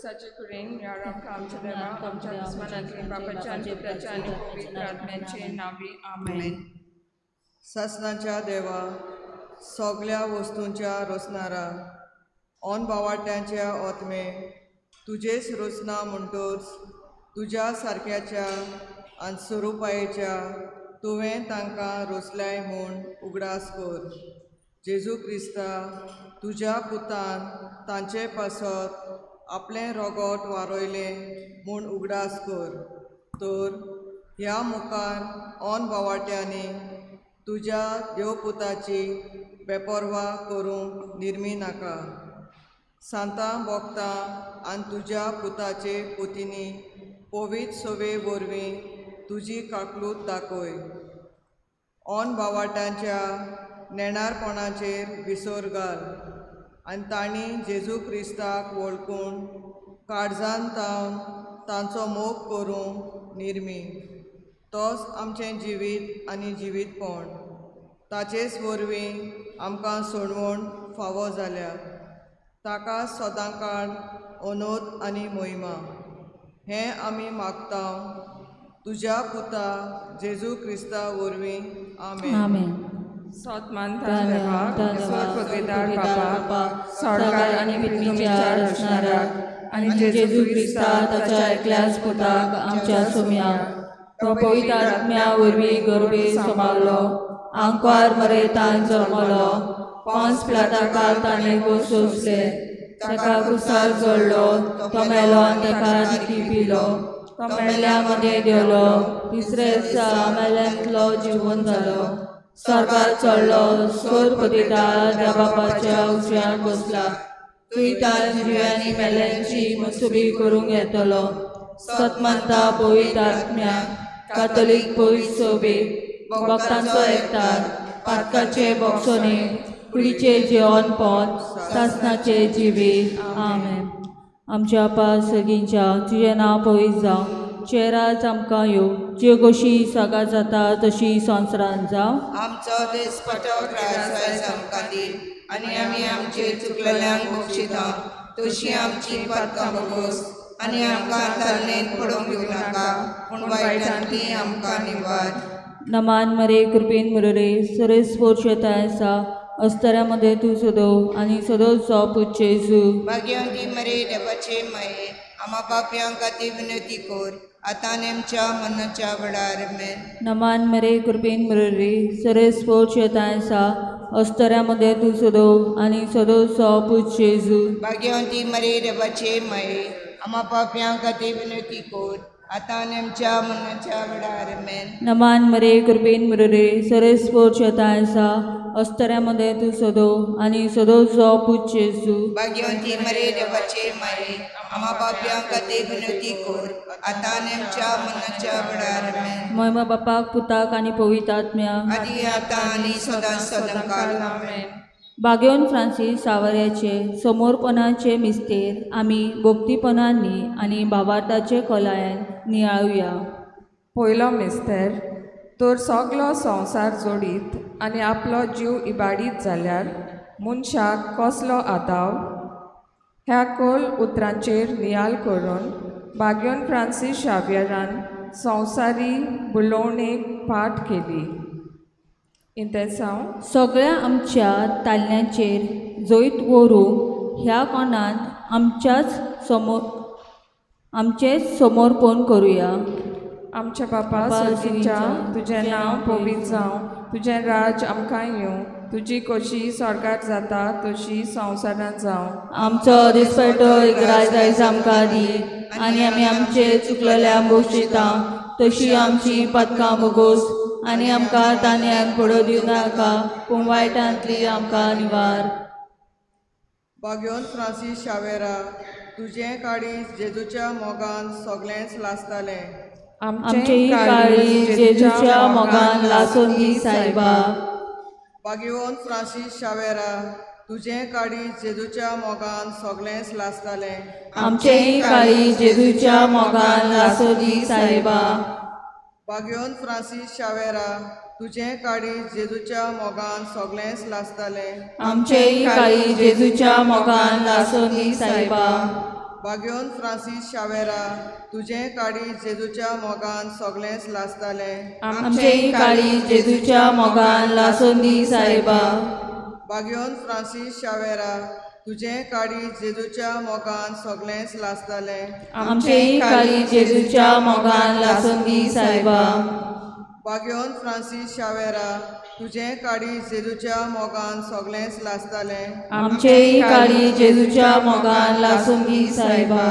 क्रुसाचे कुडीन नियाळ आमच्या देवा, आमच्या दुस्मानांतली बापाच्या आनी पुताच्या आनी पवित्र आत्म्याचे नांवी आमेन. सासणाच्या देवा, सगल्या वस्तूंच्या रचणारा, ऑन बावाट्यांच्या ओतमे तुजेच रचना म्हणटच तुज्या सारक्याच्या आनी स्वरुपायेच्या तुवें तांकां रचल्याय म्हूण उगडास कर. जेजू क्रिस्ता तुज्या पुतान तांचे पासत आपलें रोगोट वारयलें म्हूण उगडास कर. तर ह्या मुखार ऑन बावाट्यांनी तुज्या देवपुताची बेपर्वा करूंक निर्मी नाका. सांतां भोगतां आनी तुज्या पुताचे पुतीनी पवित्र सवे वरवीं तुजी काकलूत दाखय. ऑन बावाट्यांच्या नेणारपणाचेर विसर घाल आनी तांणी जेजू क्रिस्ताक वळखून काळजान तावन तांचो मोग करूंक निर्मी. तोच आमचें जिवीत आनी जिवीतपण, ताचेच वरवीं आमकां सोडवण फावो जाल्या. ताका सदांकाळ अनोद आनी मोहिमा हें आमी मागता तुज्या पुता जेजू क्रिस्ता वरवीं आमेन. आमेन. सोत मानता देवाक, ईश्वर पदवीदार बापा, सरकार आनी पृथ्वीच्या रचणाराक आनी जेजू क्रिस्ता ताच्या एकल्याच पुताक आमच्या सोम्याक, तो पवित्र आत्म्या वरवीं गर्भे समावलो, आंकवार मरेतान जल्मलो, पोन्स पिलाताकाल ताणें गोस सोंसले, ताका क्रुसार जोडलो, तो मेलो आनी ताका निती पिलो, तो मेल्या मदें देवलो, तिसरे दिसा मेल्यांतलो जिवन जालो, स्वर्गार चडलो, स्वर पदवीदार त्या बापाच्या उजव्यान बसला, थंय ताण जिव्यांनी मेल्यांची मसुबी करूंक येतलो. सतमानता पवित्र आत्म्या, कातोलीक पवित्र सोबे, भक्तांचो एकतार, पातकाचे बोगसोने, कुडीचे जेवणपण, सासणाचे जिवीत. आमेन. आमच्या पास सगींच्या तुजें नांव पवित्र जावं, चेराच आमकां येवं, ज्यो गोशी सागार जाता तशी संवसारांत जावं. आमचो दिसपटो ग्रास आयज आमकां दी आनी आमी आमचे चुकलेल्यांक बक्षिता तशी आमची पातकां बोगोस आनी आमकां तालनेंत पडोवंक दिवं नाका, पूण वायटांतली आमकां निवार. नमान मरे कृपेन मुररे सुरेश पोर्शताय आसा, अस्तऱ्या मदें तूं सदो आनी सदोच जो पूत जेजू. भाग्यवंती मरे देवाचे माये, आमा पापयांक खातीर विनंती कर, आतां आमच्या मरणाच्या वेळार. आमेन. नमान मरे कृपेन मुररे सुरेश पोर्शताय आसा, अस्तऱ्या मदें तूं सदो आनी सदोच जो पूत जेजू. भाग्यवंती मरे देवाचे माये, आमा पापयांक खातीर विनंती कर, आतां आमच्या मरणाच्या वेळार. आमेन. नमान मरे कृपेन मुररे सुरेश पोर्शताय आसा, अस्तऱ्या मदें तूं सदो आनी सदोच जो पूत जेजू. भाग्यवंती मरे देवाचे माये, आमा पापयांक खातीर विनंती कर, आतां आमच्या मरणाच्या वेळार. आमेन. महिमा बापाक पुताक आनी पवित्र आत्म्याक, आदी आतां आनी सदां सदांकाळ. आमेन. बागेवन फ्रांसीस सावऱ्याचे समोरपणाचे मिस्तेर आमी भक्तीपणांनी आनी भावार्थाचे खोलायेन नियाळुया. पयलो मिस्तेर, तर सगलो संवसार जोडीत आनी आपलो जीव इबाडीत जाल्यार मनशाक कसलो आदाव? ह्या कोल उतरांचेर नियाळ करून बागेवन फ्रांसीस शावियरान संवसारी बुलोवणेक पाठ केली. इंतेसांव सगळ्या आमच्या ताल्ल्यांचेर जैत व्हरूंक ह्या कोणांत आमचेच समर्पण करुया. आमच्या बापा सर्गीच्या, तुजें नांव पवित्र जावं, तुजें राज आमकां येवं, तुजी कशी स्वर्गार जाता तशी संवसारांत जावं. आमचो दिसपट्टो ग्रास आयज आमकां दी आनी आमी आमचे चुकलेल्या बोगशिता तशी आमची पातकां बोगोस आनी आमकां तान्यांक पडो दिवं नाका, पूण वायटांतली आमकां निवार. बागेवन फ्रांसीस शावेरा, तुजें काळीज जेजूच्या मोगान सगळेंच लासतालें. आमचेय काळीज जेजूच्या मोगान लासून दी सायबा. बागेवन फ्रांसीस शावेरा, तुजें काळीज जेजूच्या मोगान सगळेंच लासतालें. आमचेय काळीज जेजूच्या मोगान लासून दी सायबा. बागेवन फ्रांसीस शावेरा, तुजें काळीज जेजूच्या मोगान सगळेंच लासतालें. आमचेय काळीज जेजूच्या मोगान लासून दी सायबा. बाग्योन फ्रांसीस शावेरा तुजें काळीज जेजूच्या मोगान सगळेंच लासतालें। आमचेंय काळीज जेजूच्या मोगान लासोंदी सायबा। बाग्योन फ्रांसीस शावेरा तुजें काळीज जेजूच्या मोगान सगळेंच लासतालें। आमचेंय काळीज जेजूच्या मोगान लासोंदी सायबा। बाग्योन फ्रांसीस शावेरा तुजें काळीज जेजूच्या मोगान सगळेंच लासतालें। आमचेंय काळीज जेजूच्या मोगान लासोंदी सायबा।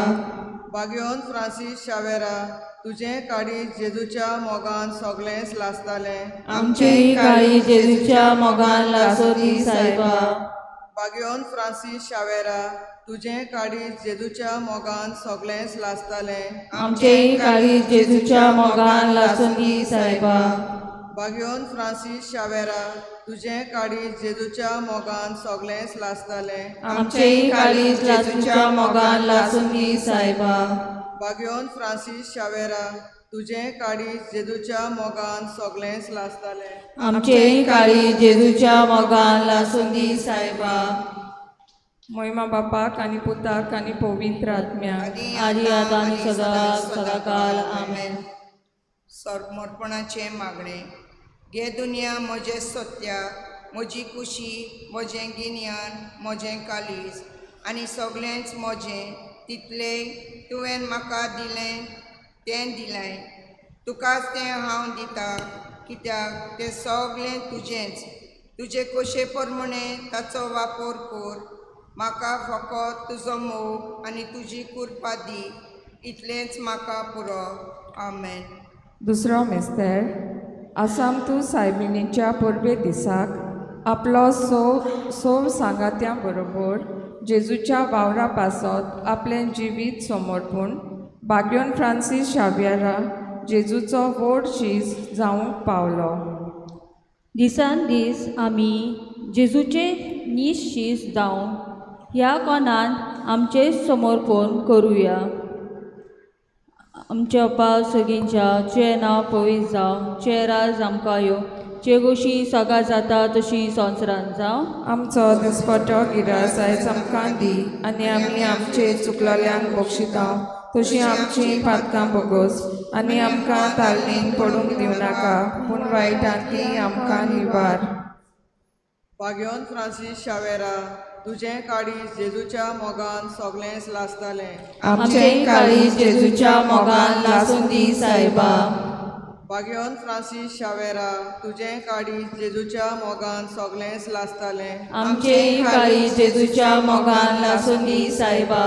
बाग्योन फ्रांसीस शावेरा तुजें काळीज जेजूच्या मोगान सगळेंच लासतालें। आमचेंय काळीज जेजूच्या मोगान लासोंदी सायबा। बाग्योन फ्रांसीस शावेरा तुजें काळीज जेजूच्या मोगान सगळेंच लासतालें। आमचेंय काळीज जेजूच्या मोगान लासोंदी सायबा। बाग्योन फ्रांसीस शावेरा तुजें काळीज जेजूच्या मोगान सगळेंच लासतालें। आमचेंय काळीज जेजूच्या मोगान लासोंदी सायबा। बाग्योन फ्रांसीस शावेरा तुजें काळीज जेजूच्या मोगान सगळेंच लासतालें। आमचेंय काळीज जेजूच्या मोगान लासोंदी सायबा। मोहिमा बापाक आनी पुताक आनी पवित्र आत्म्याक आदी आतां आनी सदा सदाकाल आमेन। समर्पणाचें मागणें। गे दुनिया म्हजें सत्या, म्हजी कुशी, म्हजें गिन्यान, म्हजें काळीज आनी सगळेंच म्हजें तितलें तुवें म्हाका दिलें तें दिलें, तुकाच तें हांव दिता, कित्याक तें सगळें तुजेंच। तुजे कोशे प्रमाणे ताचो वापर कर। म्हाका फकत तुजो मोग आनी तुजी कृपा दी, इतलेंच म्हाका पुरो। आमेन। दुसरो मिस्तेर। आसाम तूं सायबिणीच्या परबे दिसाक आपलो सोव सांगात्यां बरोबर जेजूच्या वावरा पासत आपलें जिवीत समर्पूण बाग्योन फ्रांसीस शावियरा जेजूचो व्हड शीस जावंक पावलो। दिसान दीस आमी जेजूचे नीज शीस जावन ह्या कोणान आमचें समर्पण करुया। आमच्या बापा सगींच्या तुजें नांव पवित्र जावं, तुजें राज आमकां येवं, तुजे गोशी सगळा जाता तशी संवसारांत जावं। आमचो दिसपटो गिरास आयज आमकां दी आनी आमी आमचे चुकलोल्यांक बक्षिता तशी आमची पातकां बोगोस आनी आमकां तालनीन पडूंक दिवं नाका, पूण वायटांतली आमकां निवार। बाग्योन फ्रांसीस शावेरा तुजें काळीज जेजूच्या मोगान सगळेंच लासतालें। आमचेंय काळीज जेजूच्या मोगान लासोंदी सायबा। बाग्योन फ्रांसीस शावेरा तुजें काळीज जेजूच्या मोगान सगळेंच लासतालें। आमचेंय काळीज जेजूच्या मोगान लासोंदी सायबा।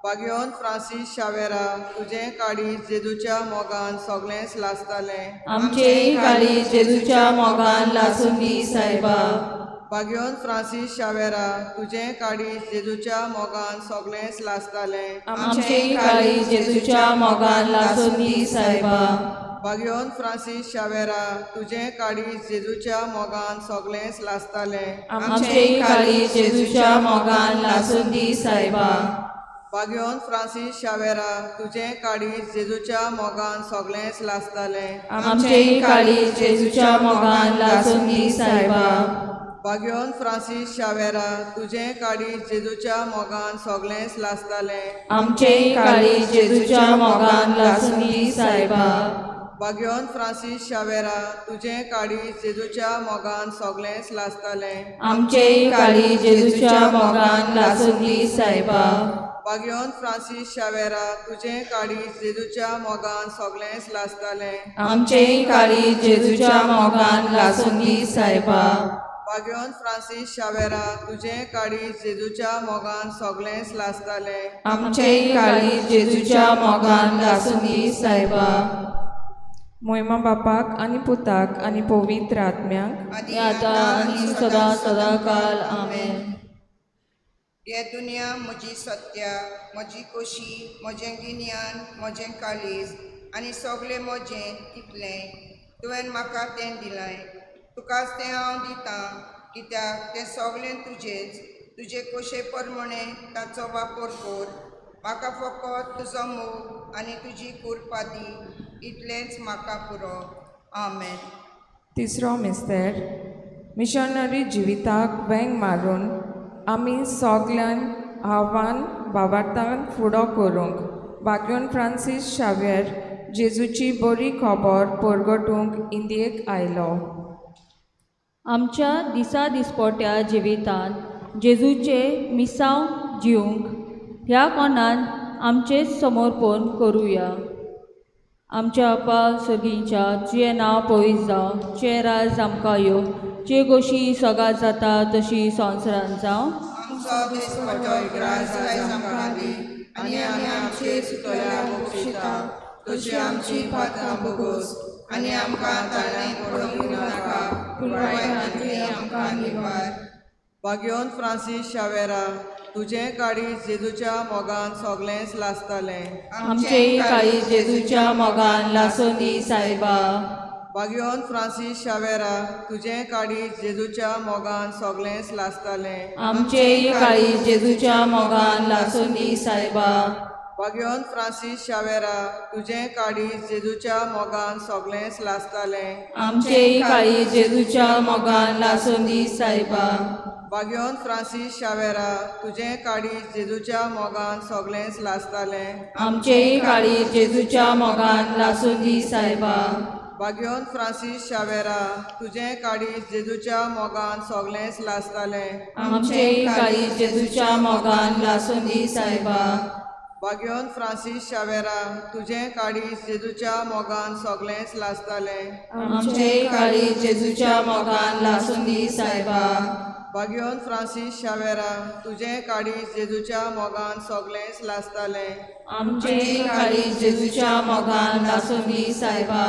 बाग्योन फ्रांसीस शावेरा तुजें काळीज जेजूच्या मोगान सगळेंच लासतालें। आमचेंय काळीज जेजूच्या मोगान लासोंदी सायबा। बाग्योन फ्रांसीस शावेरा तुजें काळीज जेजूच्या मोगान सगळेंच लासतालें। आमचेंय काळीज जेजूच्या मोगान लासोंदी सायबा। बाग्योन फ्रांसीस शावेरा तुजें काळीज जेजूच्या मोगान सगळेंच लासतालें। आमचेंय काळीज जेजूच्या मोगान लासोंदी सायबा। बाग्योन फ्रांसीस शावेरा तुजें काळीज जेजूच्या मोगान सगळेंच लासतालें। आमचेंय काळीज जेजूच्या मोगान लासोंदी सायबा। बाग्योन फ्रांसीस शावेरा तुजें काळीज जेजूच्या मोगान सगळेंच लासतालें। आमचेंय काळीज जेजूच्या मोगान लासोंदी सायबा। बाग्योन फ्रांसीस शावेरा तुजें काळीज जेजूच्या मोगान सगळेंच लासतालें। आमचेंय काळीज जेजूच्या मोगान लासोंदी सायबा। बाग्योन फ्रांसीस शावेरा तुजें काळीज जेजूच्या मोगान सगळेंच लासतालें। आमचेंय काळीज जेजूच्या मोगान लासोंदी सायबा। बाग्योन फ्रांसीस शावेरा तुजें काळीज जेजूच्या मोगान सगळेंच लासतालें। आमचेंय काळीज जेजूच्या मोगान लासोंदी सायबा। मोहिमा बापाक आनी पुताक आनी पवित्र आत्म्याक आतां आनी सदां सदांकाल आमेन। हे दुनिया म्हजी सत्या, म्हजी कोशी, म्हजें गिन्यान, म्हजें काळीज आनी सगळें म्हजें तितलें तुवें म्हाका तें दिलां, तुकाच तें हांव दितां, कित्याक तें सगळें तुजेंच। तुजे कोशे प्रमाणे ताचो वापर कर। म्हाका फकत तुजो मोग आनी तुजी कृपा दी, इतलेंच म्हाका पुरो। आमेन। तिसरो मिस्तेर। मिशनरी जिविताक वेंग मारून आमी सगल्यांक आव्हान भावार्थान फुडो करूंक बाग्योन फ्रांसीस शाव्यर जेजूची बरी खबर परगटूंक इंडियेक आयलो. आमच्या दिसा दिसपोट्या जिवितांत जेजूचे मिसांव जिवंक ह्या कोणान आमचेच समर्पण करुया. आमच्या आपा सगळींच्या तुजें नांव पवित्र जावं, तुजें राज आमकां येवं, जे गोशी सगळ्यात जाता तशी संवसारांत जावं. आमचो दिसपट्टो ग्रास आयज आमकां दी आनी आमी आमचे चुकल्या बक्षिता तशी आमची पात्रां बगोस आनी आमकां ताळें पडोवंक दिवं नाका पूण वायटांतली आमकां निवार. बाग्योन फ्रांसीस शावेरा तुजें काळीज जेजूच्या मोगान सगळेंच लासतालें. आमचेय काळीज जेजूच्या मोगान लासूं दी सायबा. बाग्योन फ्रांसीस शावेरा तुजें काळीज जेजूच्या मोगान सगळेंच लासतालें. आमचेय काळीज जेजूच्या मोगान लासूं दी सायबा. बाग्योन फ्रांसीस शावेरा तुजें काळीज जेजूच्या मोगान सगळेंच लासतालें. आमचेय काळीज जेजूच्या मोगान लासूं दी सायबा. बाग्योन फ्रांसीस शावेरा तुजें काळीज जेजूच्या मोगान सगळेंच लासतालें. आमचेय काळीज जेजूच्या मोगान लासूं दी सायबा. बाग्योन फ्रांसीस शावेरा तुजें काळीज जेजूच्या मोगान सगळेंच लासतालें. आमचेय काळीज जेजूच्या मोगान लासूं दी सायबा. बाग्योन फ्रांसीस शावेरा तुजें काळीज जेजूच्या मोगान सगळेंच लासतालें. आमचेय काळीज जेजूच्या मोगान लासूं दी सायबा. बाग्योन फ्रांसीस शावेरा तुजें काळीज जेजूच्या मोगान सगळेंच लासतालें. आमचेय काळीज जेजूच्या मोगान लासूं दी सायबा.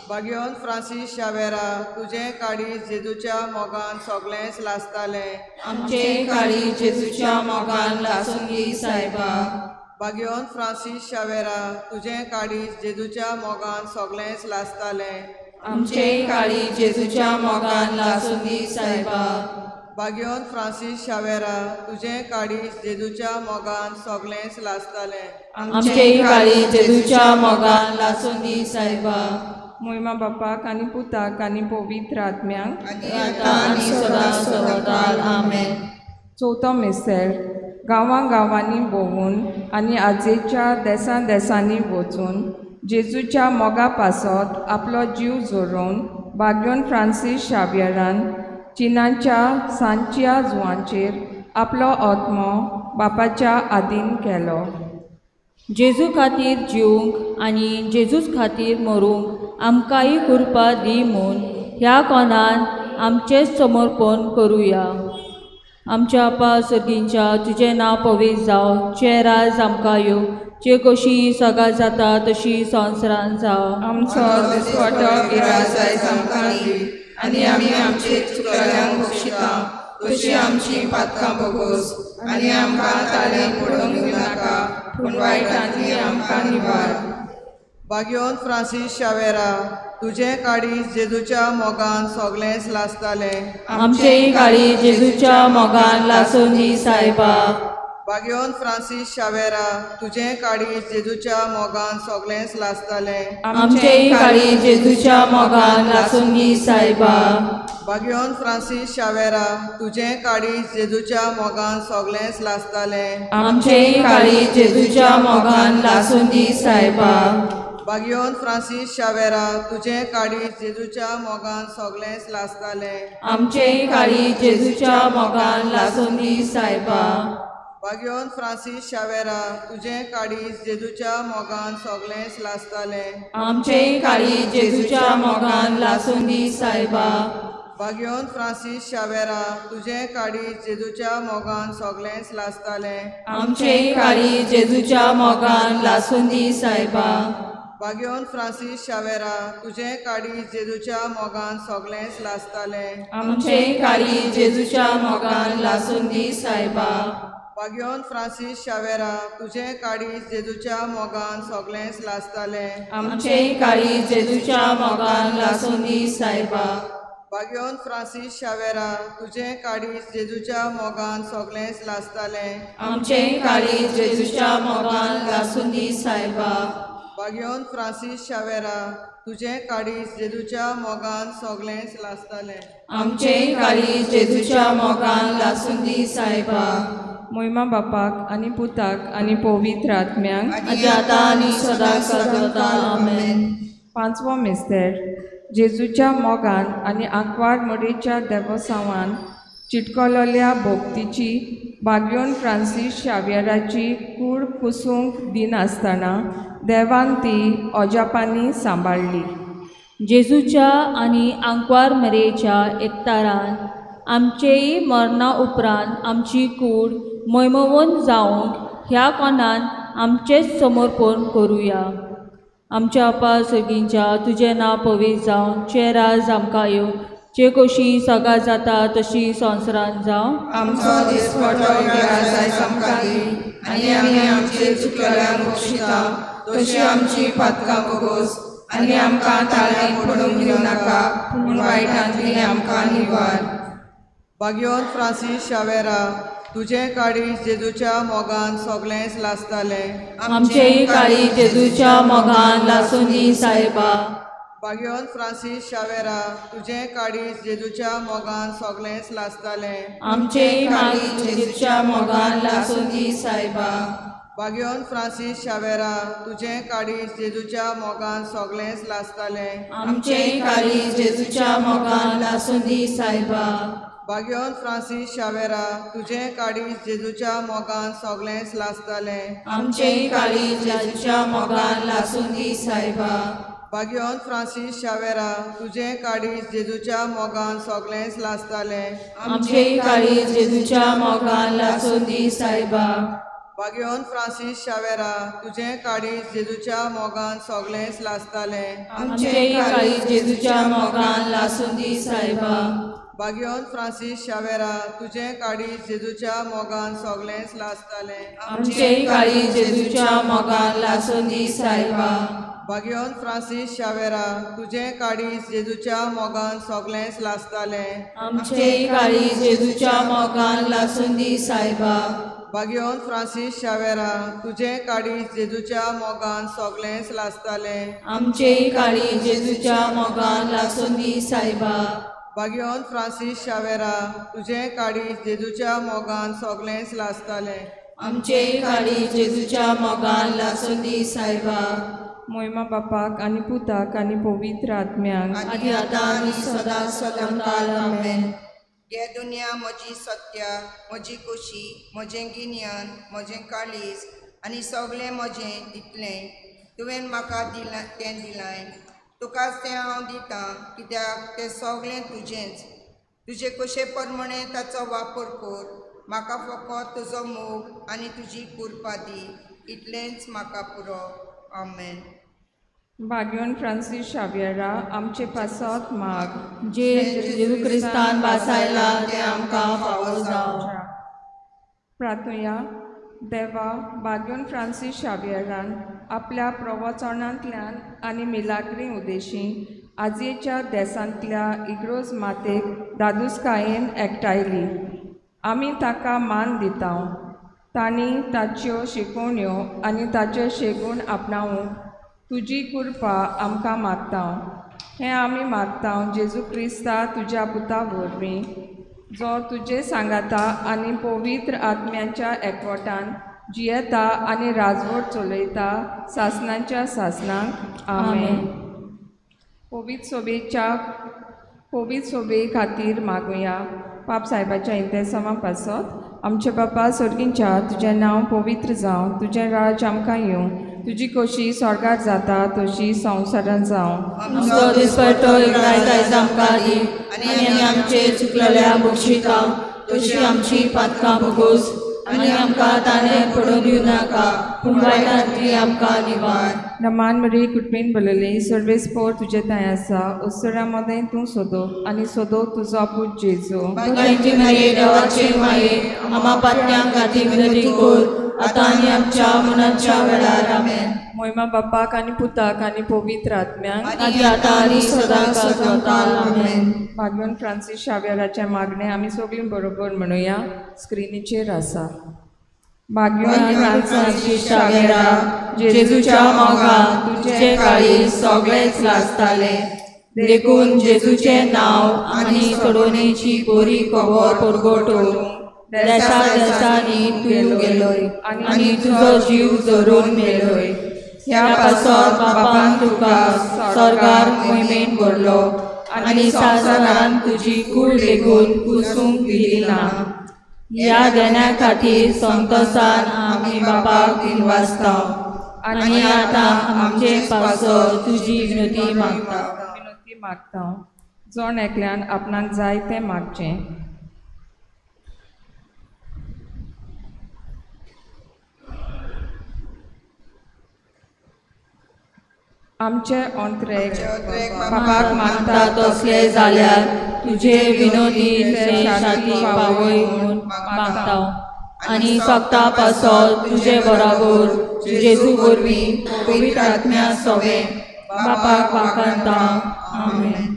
बाग्योन फ्रांसीस शावेरा तुजें काळीज जेजूच्या मोगान सगळेंच लासतालें. आमचेय काळीज जेजूच्या मोगान लासूं दी सायबा. बाग्योन फ्रांसीस शावेरा तुजें काळीज जेजूच्या मोगान सगळेंच लासतालें. आमचेय काळीज जेजूच्या मोगान लासूं दी सायबा. बाग्योन फ्रांसीस शावेरा तुजें काळीज जेजूच्या मोगान सगळेंच लासतालें. आमचेय काळीज जेजूच्या मोगान लासूं दी सायबा. मोहिमा बापाक आनी पुताक आनी पवित्र आत्म्यांक आतां आनी सदां सदां आमेन. चवथो मिस्तेर गांवां गांवांनी भोंवून आनी आजयेच्या देसां देसांनी वचून जेजूच्या मोगा पासत आपलो जीव झरोवन बाग्योन फ्रांसीस शावियरान चिनाच्या सांच्या जुवांचेर आपलो आत्मो बापाच्या आदीन केलो. जेजू खातीर जिवंक आनी जेजूच खातीर मरूंक आमकांय कृपा दी म्हूण ह्या कोणान आमचेंच समर्पण करुया. आमच्या आपा सर्गींच्या तुजें नांव पवित्र जावं, तुजें राज आमकां येवं, जे कशी सगळ्यात जाता तशी संवसारांत जावं. आमचो दिसवटो गिरास आयज आमकां दी आनी आमी आमचे चुकल्यांक बक्षिता तशी आमची पातकां बगोस आनी आमकां ताळें पडोवंक दिवं नाका पूण वायटांतली आमकां निवार. बाग्योन फ्रांसीस शावेरा तुजें काळीज जेजूच्या मोगान सगळेंच लासतालें. आमचेय काळीज जेजूच्या मोगान लासूं दी सायबा. बाग्योन फ्रांसीस शावेरा तुजें काळीज जेजूच्या मोगान सगळेंच लासतालें. आमचेय काळीज जेजूच्या मोगान लासूं दी सायबा. बाग्योन फ्रांसीस शावेरा तुजें काळीज जेजूच्या मोगान सगळेंच लासतालें. आमचेय काळीज जेजूच्या मोगान लासूं दी सायबा. बाग्योन फ्रांसीस शावेरा तुजें काळीज जेजूच्या मोगान सगळेंच लासतालें. आमचेय काळीज जेजूच्या मोगान लासूं दी सायबा. बाग्योन फ्रांसीस शावेरा तुजें काळीज जेजूच्या मोगान सगळेंच लासतालें. आमचेय काळीज जेजूच्या मोगान लासूं दी सायबा. बाग्योन फ्रांसीस शावेरा तुजें काळीज जेजूच्या मोगान सगळेंच लासतालें. आमचेय काळीज जेजूच्या मोगान लासूं दी सायबा. बाग्योन फ्रांसीस शावेरा तुजें काळीज जेजूच्या मोगान सगळेंच लासतालें. आमचेय काळीज जेजूच्या मोगान लासूं दी सायबा. बाग्योन फ्रांसीस शावेरा तुजें काळीज जेजूच्या मोगान सगळेंच लासतालें. आमचेय काळीज जेजूच्या मोगान लासूं दी सायबा. बाग्योन फ्रांसीस शावेरा तुजें काळीज जेजूच्या मोगान सगळेंच लासतालें. आमचेय काळीज जेजूच्या मोगान लासूं दी सायबा. बाग्योन फ्रांसीस शावेरा तुजें काळीज जेजूच्या मोगान सगळेंच लासतालें. आमचेय काळीज जेजूच्या मोगान लासूं दी सायबा. मोहिमा बापाक आनी पुताक आनी पवित्र आत्म्यांक आनी आतां आनी सदां सदां आमेन. पांचवो मिस्तेर जेजूच्या मोगान आनी आंकवार मरीच्या देवसांवान चिटकलोल्या भोक्तीची बाग्योन फ्रांसीस शाव्यराची कूड कुसूंक दिनासतना देवान ती अजापांनी सांबाळ्ळी. जेजूच्या आनी आंकवार मरेच्या एकतारान आमचेय मरणा उपरांत आमची कूड मैमोवन जावंक ह्या कोणान आमचेच समर्पण करुया. आमच्या आपा सगींच्या तुजें नांव पवित्र जावं, तुजें राज आमकां येवं, जे कशी सगळा जाता तशी संवसारांत जावं. आमचो दिसपटो इगराज आयज आमकां दी आनी आमी आमचे चुकलेल्यांक बक्षिता तशी आमची पातकां भोगोस आनी आमकां ताळ्यांत पडूंक दिवं नाका पूण वायटांतली आमकां निवार. बाग्योन फ्रांसीस शावेरा तुजें काळीज जेजूच्या मोगान सगळेंच लासतालें. आमचेय काळीज जेजूच्या मोगान लासूं दी सायबा. बाग्योन फ्रांसीस शावेरा तुजें काळीज जेजूच्या मोगान सगळेंच लासतालें. आमचेय काळीज जेजूच्या मोगान लासूं दी सायबा. बाग्योन फ्रांसीस शावेरा तुजें काळीज जेजूच्या मोगान सगळेंच लासतालें. आमचेय काळीज जेजूच्या मोगान लासूं दी सायबा. बाग्योन फ्रांसीस शावेरा तुजें काळीज जेजूच्या मोगान सगळेंच लासतालें. आमचेय काळीज जेजूच्या मोगान लासूं दी सायबा. बाग्योन फ्रांसीस शावेरा तुजें काळीज जेजूच्या मोगान सगळेंच लासतालें. आमचेय काळीज जेजूच्या मोगान लासूं दी सायबा. बाग्योन फ्रांसीस शावेरा तुजें काळीज जेजूच्या मोगान सगळेंच लासतालें. आमचेय काळीज जेजूच्या मोगान लासूं दी सायबा. बाग्योन फ्रांसीस शावेरा तुजें काळीज जेजूच्या मोगान सगळेंच लासतालें. आमचेय काळीज जेजूच्या मोगान लासूं दी सायबा. बाग्योन फ्रांसीस शावेरा तुजें काळीज जेजूच्या मोगान सगळेंच लासतालें. आमचेय काळीज जेजूच्या मोगान लासूं दी सायबा. बाग्योन फ्रांसीस शावेरा तुजें काळीज जेजूच्या मोगान सगळेंच लासतालें. आमचेय काळीज जेजूच्या मोगान लासूं दी सायबा. बाग्योन फ्रांसीस शावेरा तुजें काळीज जेजूच्या मोगान सगळेंच लासतालें. आमचेय काळीज जेजूच्या मोगान लासूं दी सायबा. मोहिमा बापाक आनी पुताक आनी पवित्र आत्म्यांक आनी आतां आनी सदां सदां काल आमेन. गे दुनिया म्हजी सत्या, म्हजी खोशी, म्हजें गिन्यान, म्हजें काळीज आनी सगळें म्हजें दितलें तुवें म्हाका दिलां तें दिलां, तुकाच तें हांव दितां कित्याक तें सगळें तुजेंच. तुजे कशे प्रमाणे ताचो वापर कर, म्हाका फकत तुजो मोग आनी तुजी कृपा दी, इतलेंच म्हाका पुरो. आमेन. बाग्योन फ्रांसीस शाव्यरा आमचे पासत माग. जे जेजू क्रिस्तान वासायला तें आमकां फावो जावं. प्रार्थुया. देवा, बाग्योन फ्रांसीस शाव्यरान आपल्या प्रवचनांतल्यान आनी मिलाग्री उदेशी आजयेच्या देसांतल्या इग्रोज मातेक दादूसकायेन एकठांयली. आमी ताका मान दिता. तांणी ताच्यो शिकोवण्यो आनी ताचे शेगूण आपणावूंक तुजी कृपा आमकां मागता. हें आमी मागता जेजू क्रिस्ता तुज्या पुता वरवीं, जो तुजे सांगाता आनी पवित्र आत्म्याच्या एकवटान जियेता आनी राजवट चलयता सासनाच्या सासनाक. आमेन. पवित्र सोबे खातीर मागुया. पाप साहेबाच्या इंतेसांवा पासत. आमचे बापा सोर्गींच्या, तुजें नांव पवित्र जावं, तुजें राज आमकां येवं, तुजी खोशी स्वर्गार जाता तशी संवसारांत जावं. आमचो दिसपट्टो इगराज आयज आमकां दी आनी आमचे चुकलेल्या बक्षिता तशी आमची पातकां भोगोस आनी आमकां ताणें पडून दिवं नाका पूण वायटांतली आमकां निवार. नमान मरी कुटबीन बलयली सर्वेस्पोर तुजे थंय आसा, उत्सरा मदें तूं सोदो आनी सोदो तुजो पूत जेजू. भगवंती माये, देवाचे माये, आमा पातक्यां खातीर विनंती कर आतां आनी आमच्या मनाच्या वेळार. आमेन. मोहिमा बापाक आनी पुताक आनी पवित्र आत्म्यांक आनी आतां आनी सदां सदां काल. आमेन. भागवन फ्रांसीस शाव्यराचें मागणें आमी सगळीं बरोबर म्हणुया. स्क्रिनीचेर आसा. भाग्यवान फ्रांसीस शाव्यरा, जेजूच्या मोगान तुजें काळीज सगळेंच लासतालें, देखून जेजूचें नांव आनी सोडोवणेची बरी खबर परगटोवंक देसा देसांनी तूं गेलोय आनी तुजो जीव जरून मेलोय. ह्या पासत बापान तुका स्वर्गार मोहिमेन व्हरलो आनी संवसारान तुजी कूड लेगून कुसूंक दिली ना. ह्या देण्या खातीर संतोसान आमी बापाक दिनवासता आनी आतां आमचे पासत तुजी विनती मागता. विनती मागता. जण एकल्यान आपणाक जाय तें मागचें. आमचे ओंत्रेक बापाक मागता तसले जाल्यार तुजे विनोदी शांती पावय म्हूण मागता आनी सगता पासत तुजे बराबर जेजू वरवीं पवित्र आत्म्या सवे बापाक वाखाणता. आमेन.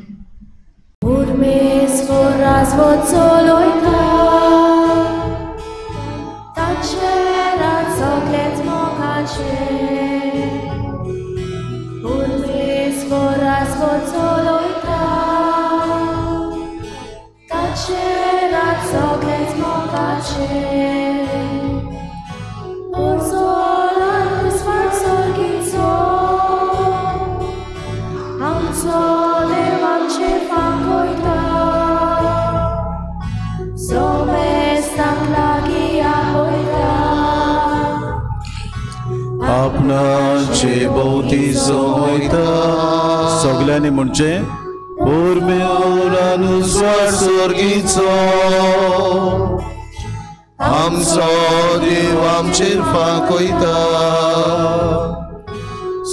आपणाचे भोवती जोयता. सगळ्यांनी म्हणचें परमेश्वरान स्वर्गीचो आमचो देव आमचेर फांकयता,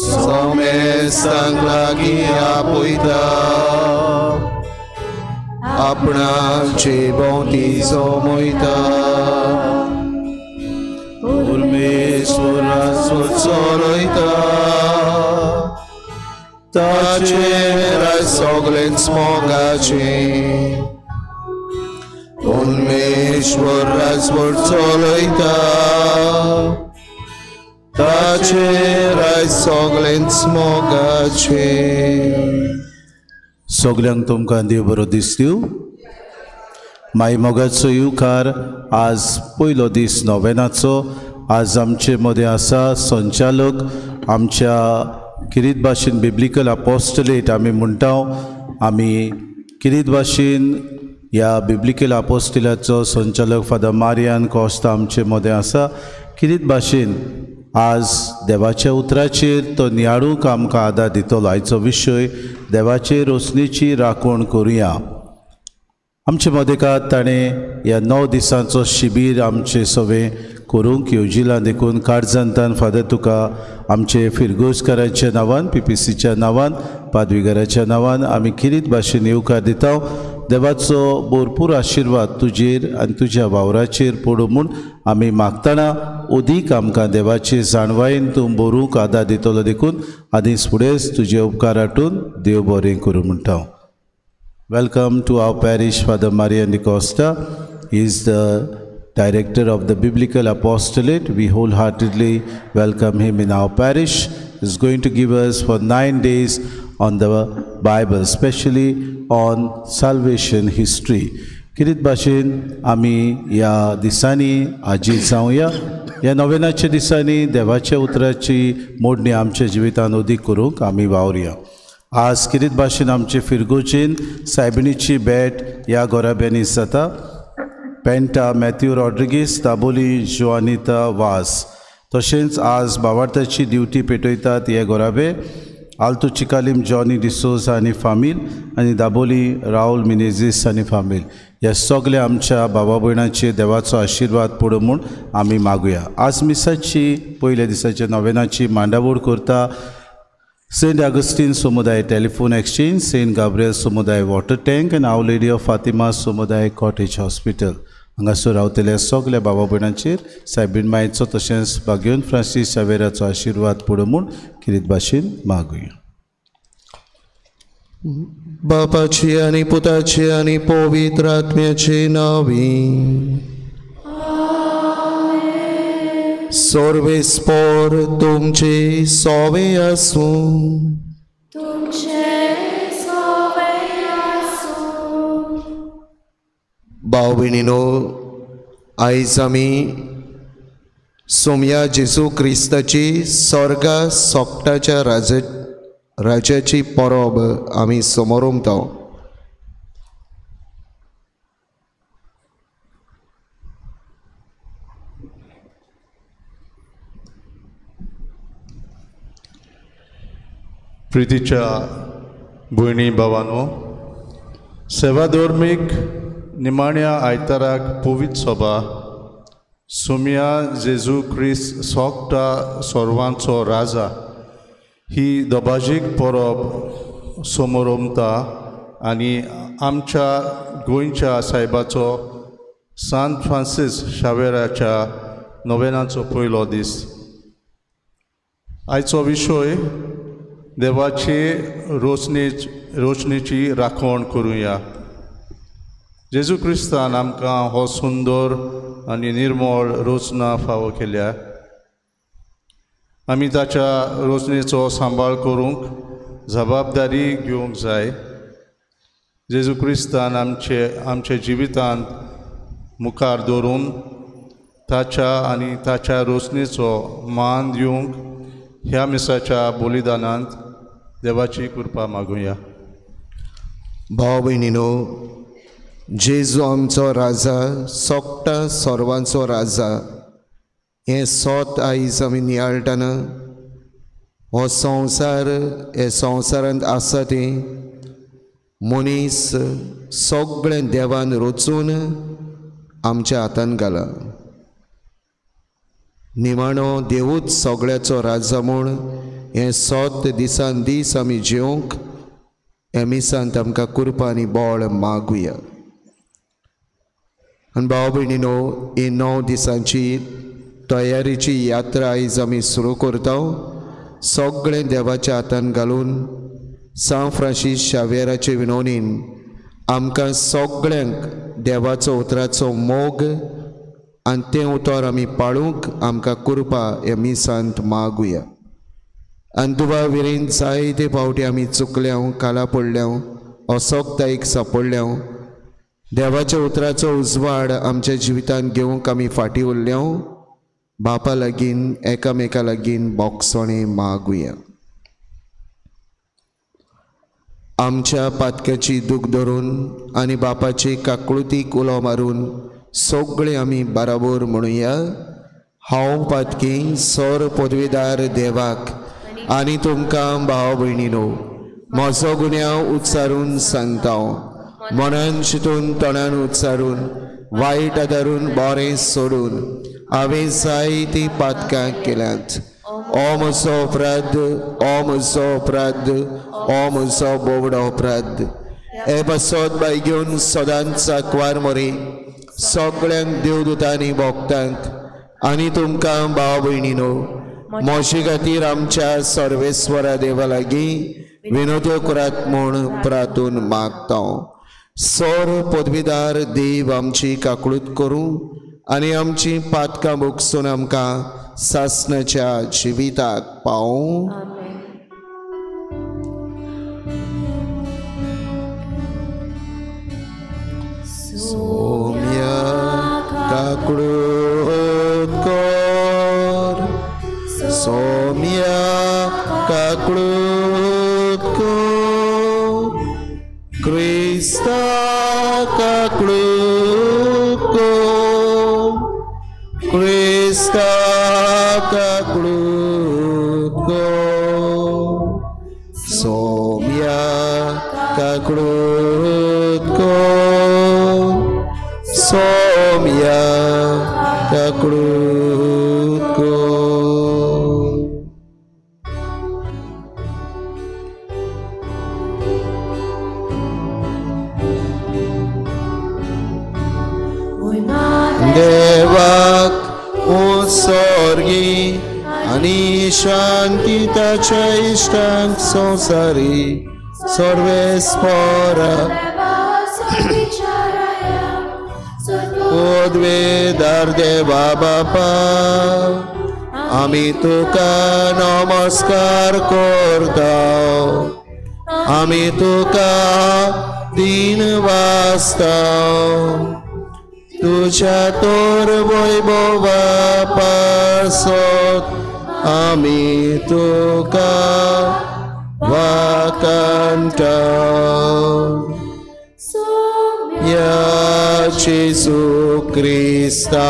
सोमेस्तांक लागीं आपयता, आपणाचे भोवती जोमयता. परमेश्वरा चलयता ताचेर सगळेंच मोगाचें. परमेश्वर राजवट चलयता ताचेर सगळेंच मोगाचें. सगल्यांक तुमकां देव बरो दीस दिवं. माई मोगाचो येवकार. आज पयलो दीस नोवेनाचो. आज आमचे मदें आसा संचालक आमच्या किरीत भाशेन बिब्लिकल अपोस्टलेट आमी म्हणटा. आमी किरीत भाशेन ह्या बिब्लिकल अपोस्टलाचो संचालक फादर मारियान कोस्ता आमचे मदें आसा. किरीत भाशेन आज देवाच्या उतराचेर तो नियाळूंक आमकां आदार दितलो. आयचो विशय देवाचे रोसणेची राखण करुया. आमचे मदेकात ताणें ह्या 9 दिसांचो शिबीर आमचे सवे करूंक येवजिलां देखून काळजांतान फादर तुका आमचे फिरगोजकाराच्या नांवान, पीपीसीच्या नांवान, पादविगाराच्या नांवान आमी किरीत भाशेन येवकार दिता. देवाचो भरपूर आशिर्वाद तुजेर आनी तुज्या वावराचेर पडूं म्हूण आमी मागतना अदीक आमकां देवाचे जाणवायेन तूं बरूंक आदार दितलो देखून आदींच फुडेंच तुजे उपकार आटून देव बरें करूं म्हणटा. Welcome to our parish, Father Marian D'Costa. He is the director of the Biblical Apostolate. We wholeheartedly welcome him in our parish. He is going to give us for 9 days on the Bible, especially on salvation history. किरीत भाशेन आमी ह्या दिसांनी आजी जावया. ह्या नोवेनाच्या दिसांनी देवाच्या उतराची मोडणी आमच्या जिवितान अदीक करूंक आमी वावरुया. आज किरीत भाशेन आमचे फिरगोचेन सायबिणीची भेट ह्या गोराब्यांनी जाता. पेंटा मॅथ्यू रॉड्रिगीस, दाबोली जोआनिता वास. तशेंच आज बावार्थाची ड्युटी पेटयतात हे गोराबे आल्तू चिकालीम जॉनी डिसोजा आनी फामील आनी दाबोली राहुल मिनेझीस आनी फामील. ह्या सगल्या आमच्या बाबा भयणाचेर देवाचो आशिर्वाद पडूं म्हूण आमी मागुया. आज मिसाची पयल्या दिसाच्या नोवेनाची मांडावळ करता सेंट आगस्टीन समुदाय टेलिफोन एक्सचेंज, सेंट गाब्रियल समुदाय वॉटर टँक आनी our lady of Fatima समुदाय कॉटेज हॉस्पिटल. हांगासर रावतल्या सगल्या बाबा भयणांचेर सायबीण मायचो तशेंच बागेवन फ्रांसीस शावेराचो आशिर्वाद पडूं म्हूण किरीत भाशेन मागुया. बापाची आनी पुताची आनी पवित्र आत्म्याचे नांवी. सर्वेस्पोर तुमचे सोवे आसूं. भाव भयणीनो, आयज आमी सोमया जेजू क्रिस्ताची स्वर्गा सोकटाच्या राजाची परब आमी समोरमता. प्रितीच्या भयणी भावानो, सेवाधर्मीक निमाण्या आयताराक पवित्र सभा सोमया जेजू क्रिस्त सोकटा सर्वांचो राजा ही दबाजीक परब समोरमता आनी आमच्या गोंयच्या सायबाचो सांत फ्रांसीस शावेराच्या नोवेनाचो पयलो दीस. आयचो विशय देवाची रोशणेची राखण करुया. जेजू क्रिस्तान आमकां हो सुंदर आनी निर्मळ रोचना फावो केल्या. आमी ताच्या रोशणेचो सांबाळ करूंक जबाबदारी घेवंक जाय. जेजू क्रिस्तान आमचे जिवितांत मुखार दवरून ताच्या आनी ताच्या रोशणेचो मान दिवंक ह्या मिसाच्या बलिदानांत देवाची कृपा मागुया. भाव भयणीनो, जेजू आमचो राजा, सोकटा सर्वांचो राजा हें सोत आयज आमी नियाळटना हो संवसार, हे संवसारांत आसा तें मनीस सगळें देवान रचून आमच्या हातान घाला. निमाणो देवूच सगळ्याचो राजा म्हूण हें सोत दिसान दीस आमी जेवंक ह्या मिसांत आमकां कृपा आनी बळ मागुया. आनी भाव भयणीनो, ही 9 दिसांची तयारीची यात्रा आयज आमी सुरू करता. सगळें देवाच्या हातान घालून सांत फ्रांसीस शावेराचे विनवणीन आमकां सगळ्यांक देवाचो उतराचो मोग आनी तें उतर आमी पाळूंक आमकां कृपा ह्या मिसांत मागुया. आनी दुबा विरेन जायते फावटी आमी चुकल्या, काला पडल्या, असोकतायेक सापडल्या. देवाच्या उतराचो उजवाड आमच्या जिवितांत घेवंक आमी फाटीं उरल्या. बापा लागीं एकामेका लागीं बोगसणें मागुया. आमच्या पातक्याची दूख धरून आनी बापाची काकळुतीक उलो मारून सगळे आमी बराबर म्हणुया, हांव पातकी सर पदवीदार देवाक आनी तुमकां भाव भयणीनो म्हजो गुन्यांव उच्चारून सांगता. मनान चिंतून तोंडान उच्चारून वायट आदारून बरें सोडून हांवें जायतीं पातकां केल्यांत. ओ म्हजो अपराध, ओ म्हजो अपराध, ओ म्हजो बोवडो अपराध. हे पासत बाय घेवन सदांच साकवार मरे सगळ्यांक देवदूतांनी भोगतांक आनी तुमकां भाव भयणीनो म्हजे खातीर आमच्या सर्वेस्वरा देवा लागीं विनोद्यो करात म्हूण प्रातून मागता. सर पदवीदार देव आमची काकळूत करूं आनी आमची पातकां भोगसून आमकां सासणाच्या जिविताक पावूं. सोम्या काकळूत कर, सोम्या काकळूत कर, क्रिस्ता काकळूत कर, क्रिस्ता काकळूत कर, सोम्या काकळूत कर, सोम्या काकळूत कर. देवाक उत्सर्गी आनी शांती ताच्या इश्टांक संवसारी सर्वेस्परा पदवेदार देवा बापा आमी तुका नमस्कार करता, आमी तुका दीन वाचता. तुज्या तोर वैभवा पासत आमी तुका वाकांटा. या जेजू क्रिस्ता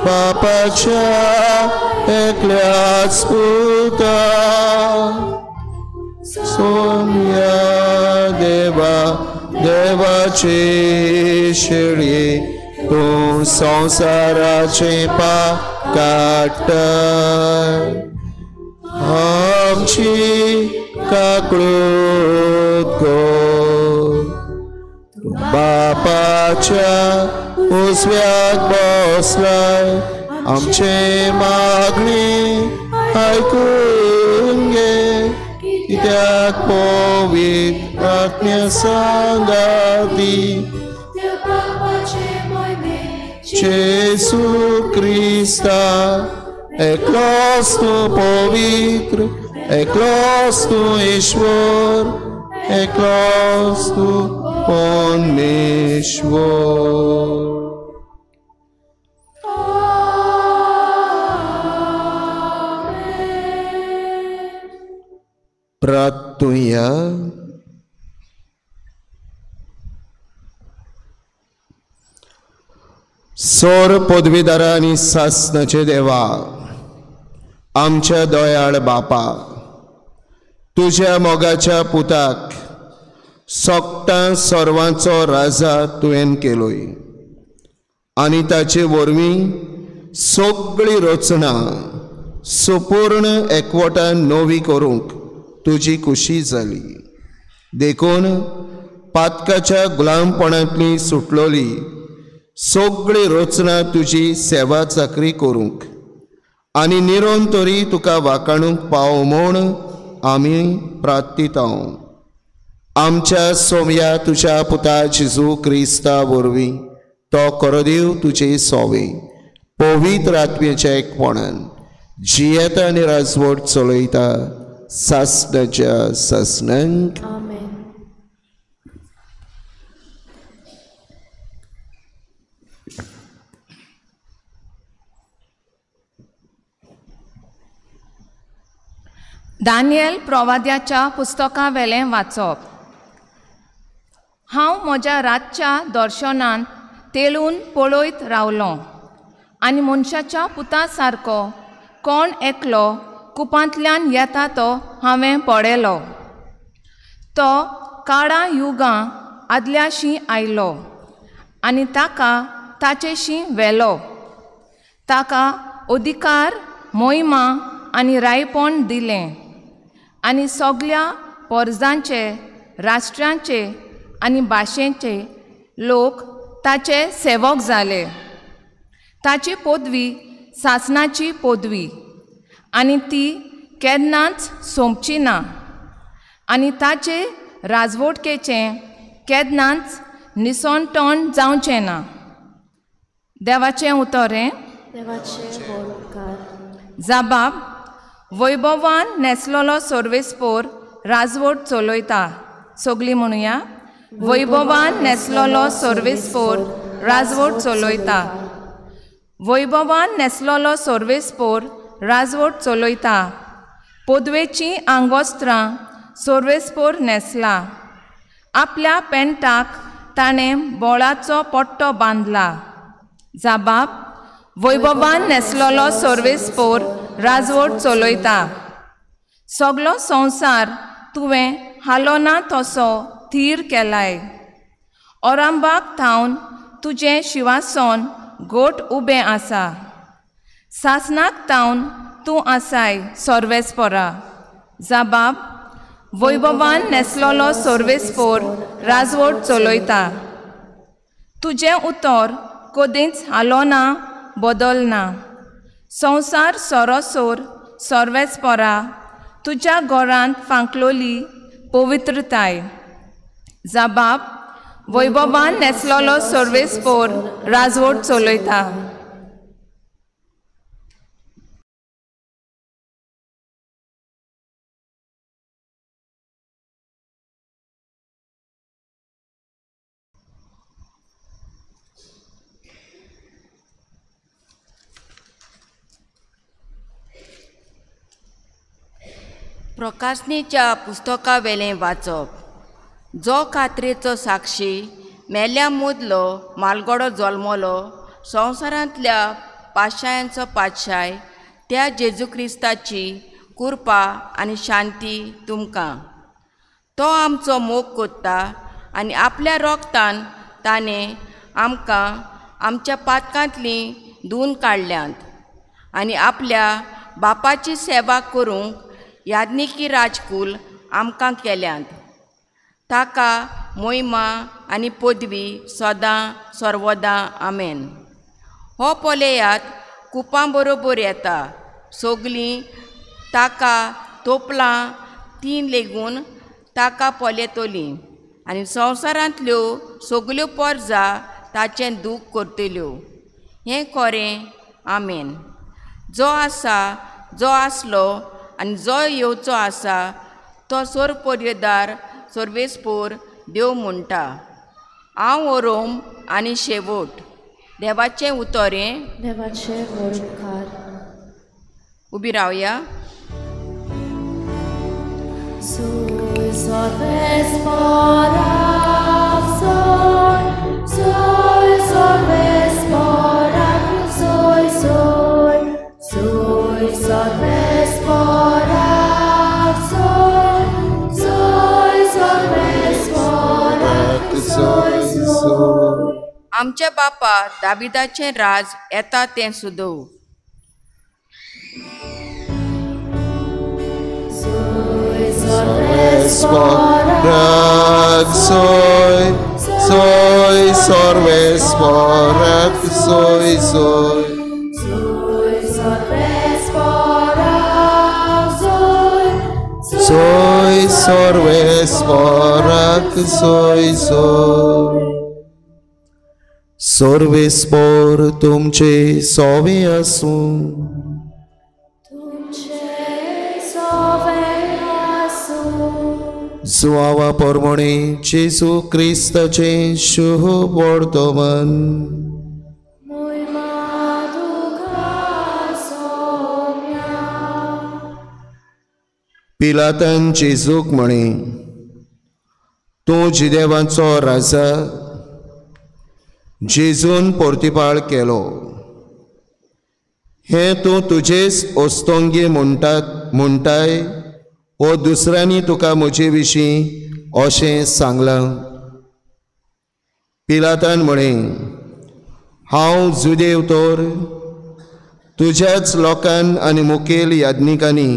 बापाच्या एकल्याच पुता सोम्या देवा देवाची शेळी तूं संवसाराचे पाप काडटाय आमची काकळूत कर. बापाच्या उजव्याक बसलाय आमचे मागणी आयकून घे कित्याक पवित्र आत्म्या सांगाती जेजू क्रिस्ता एकलोच तूं पवित्र एकलोच तूं ईश्वर एकलोच तूं परमेश्वर. प्रार्थुया. सोर पदवीदारा आनी सासनाचे देवा आमच्या दयाळ बापा तुज्या मोगाच्या पुताक सोगटां सर्वांचो राजा तुवें केलोय आनी ताचे वरवीं सगळी रचना सुपूर्ण एकवटान नवी करूंक तुजी खुशी जाली. देखून पातकाच्या गुलामपणांतली सुटलोली सगळी रचना तुजी सेवा चाकरी करूंक आनी निरोन तरी तुका वाकाणूंक पाव म्हूण आमी प्रार्थिता. आमच्या सोम्या तुज्या पुता जेजू क्रिस्ता वरवीं तो करदेव तुजे सोवे पवित्र आत्म्याच्या एकपणान जियेता आनी राजवट चलयता सासणाच्या सासणांक. दानियल प्रवाद्याच्या पुस्तकावेलें वाचप. हांव म्हज्या रातच्या दर्शनांत तेळून पळयत रावलो आनी मनशाच्या पुता सारको कोण एकलो कुपांतल्यान येता तो हांवें पळयलो. तो काळां युगां आदल्याशी आयलो आनी ताका ताचेशी व्हेलो. ताका अधिकार मोहिमा आनी रायपण दिलें आनी सगल्या पोरजांचे राष्ट्रांचे आनी भाशेचे लोक ताचे सेवक जाले. ताची पदवी सासनाची पदवी आनी ती केन्नाच सोंपची ना आनी ताचे राजवटकेचें केन्नाच निसणटण जावचें ना. देवाचें उतर हें. जाबाब वैभवान नेसलेलो सर्वेस्पोर राजवट चलयता. सगळीं म्हणुया वैभवान नेसलेलो सर्वेस्पोर राजवट चलयता. वैभवान नेसलेलो सर्वेस्पोर राजवट चलयता. पदवेचीं आंगवस्त्रां सर्वेस्पोर न्हेसला. आपल्या पेंटाक ताणें बोळाचो पट्टो बांदला. जाबाब वैभवान न्हेसलेलो सर्वेस्पोर राजवट चलयता. सगलो संवसार तुवें हालोना तसो थीर केलाय. ओरांबाक थावन तुजें शिवासन गोट उबें आसा. सासनाक तावन तूं आसाय सर्वेस्पोरा. जाबाब वैभवान न्हेसलेलो सर्वेस्पोर राजवट चलयता. तुजें उतर कदींच हालोना बदलना. संवसार सरोसर सर्वेस्पोरा तुज्या घरांत फांकलोली पवित्रताय. जाबाब वैभवान न्हेसलेलो सर्वेस्पोर राजवट चलयता. प्रकाशनीच्या पुस्तकावेलें वाचप. जो कात्रेचो साक्षी मेल्या मुदलो मालगडो जल्मलो संवसारांतल्या पाशायांचो पातशाय त्या जेजू क्रिस्ताची कृपा आनी शांती तुमकां. तो आमचो मोग कोत्ता आनी आपल्या रोगतान ताणें आमकां आमच्या पातकांतलीं धुवन काडल्यांत आनी आपल्या बापाची सेवा करूंक याज्ञिकी राजकूल आमकां केल्यांत. ताका मोहिमा आनी पदवी सदां सर्वदां आमेन. हो पळयात कुपां बरोबर येता, सगलीं ताका तोपलां तीं लेगून ताका पळयतलीं आनी संवसारांतल्यो सगल्यो परजा ताचें दूख करतल्यो. हें खरें आमेन. जो आसा, जो आसलो आनी जो येवचो आसा तो सोरपर्यदार सर्वेस्पोर देव म्हणटा. हांव ओरोम आनी शेवट. देवाचें उतरें. देवाचें उपकार. उबी रावया. आमच्या बापा दाविदाचें राज येता तें सुदोव. Soy sorves soy soy. Soy sorves soy soy. Sorvespor तुमचे सोवे आसूं. जुआवा परमणे जेजू क्रिस्ताचें शुभ वर्तमान. पिलातान जेजूक म्हणे, तूं जिदेवांचो राजा. जेजून पोर्तिपाळ केलो, हें तूं तुजेच ओस्तोंगी म्हणटाय वो दुसऱ्यांनी तुका म्हजे विशीं अशें सांगलां. पिलातान म्हळें, हांव जुदेव तर तुज्याच लोकान आनी मुखेल याज्ञिकांनी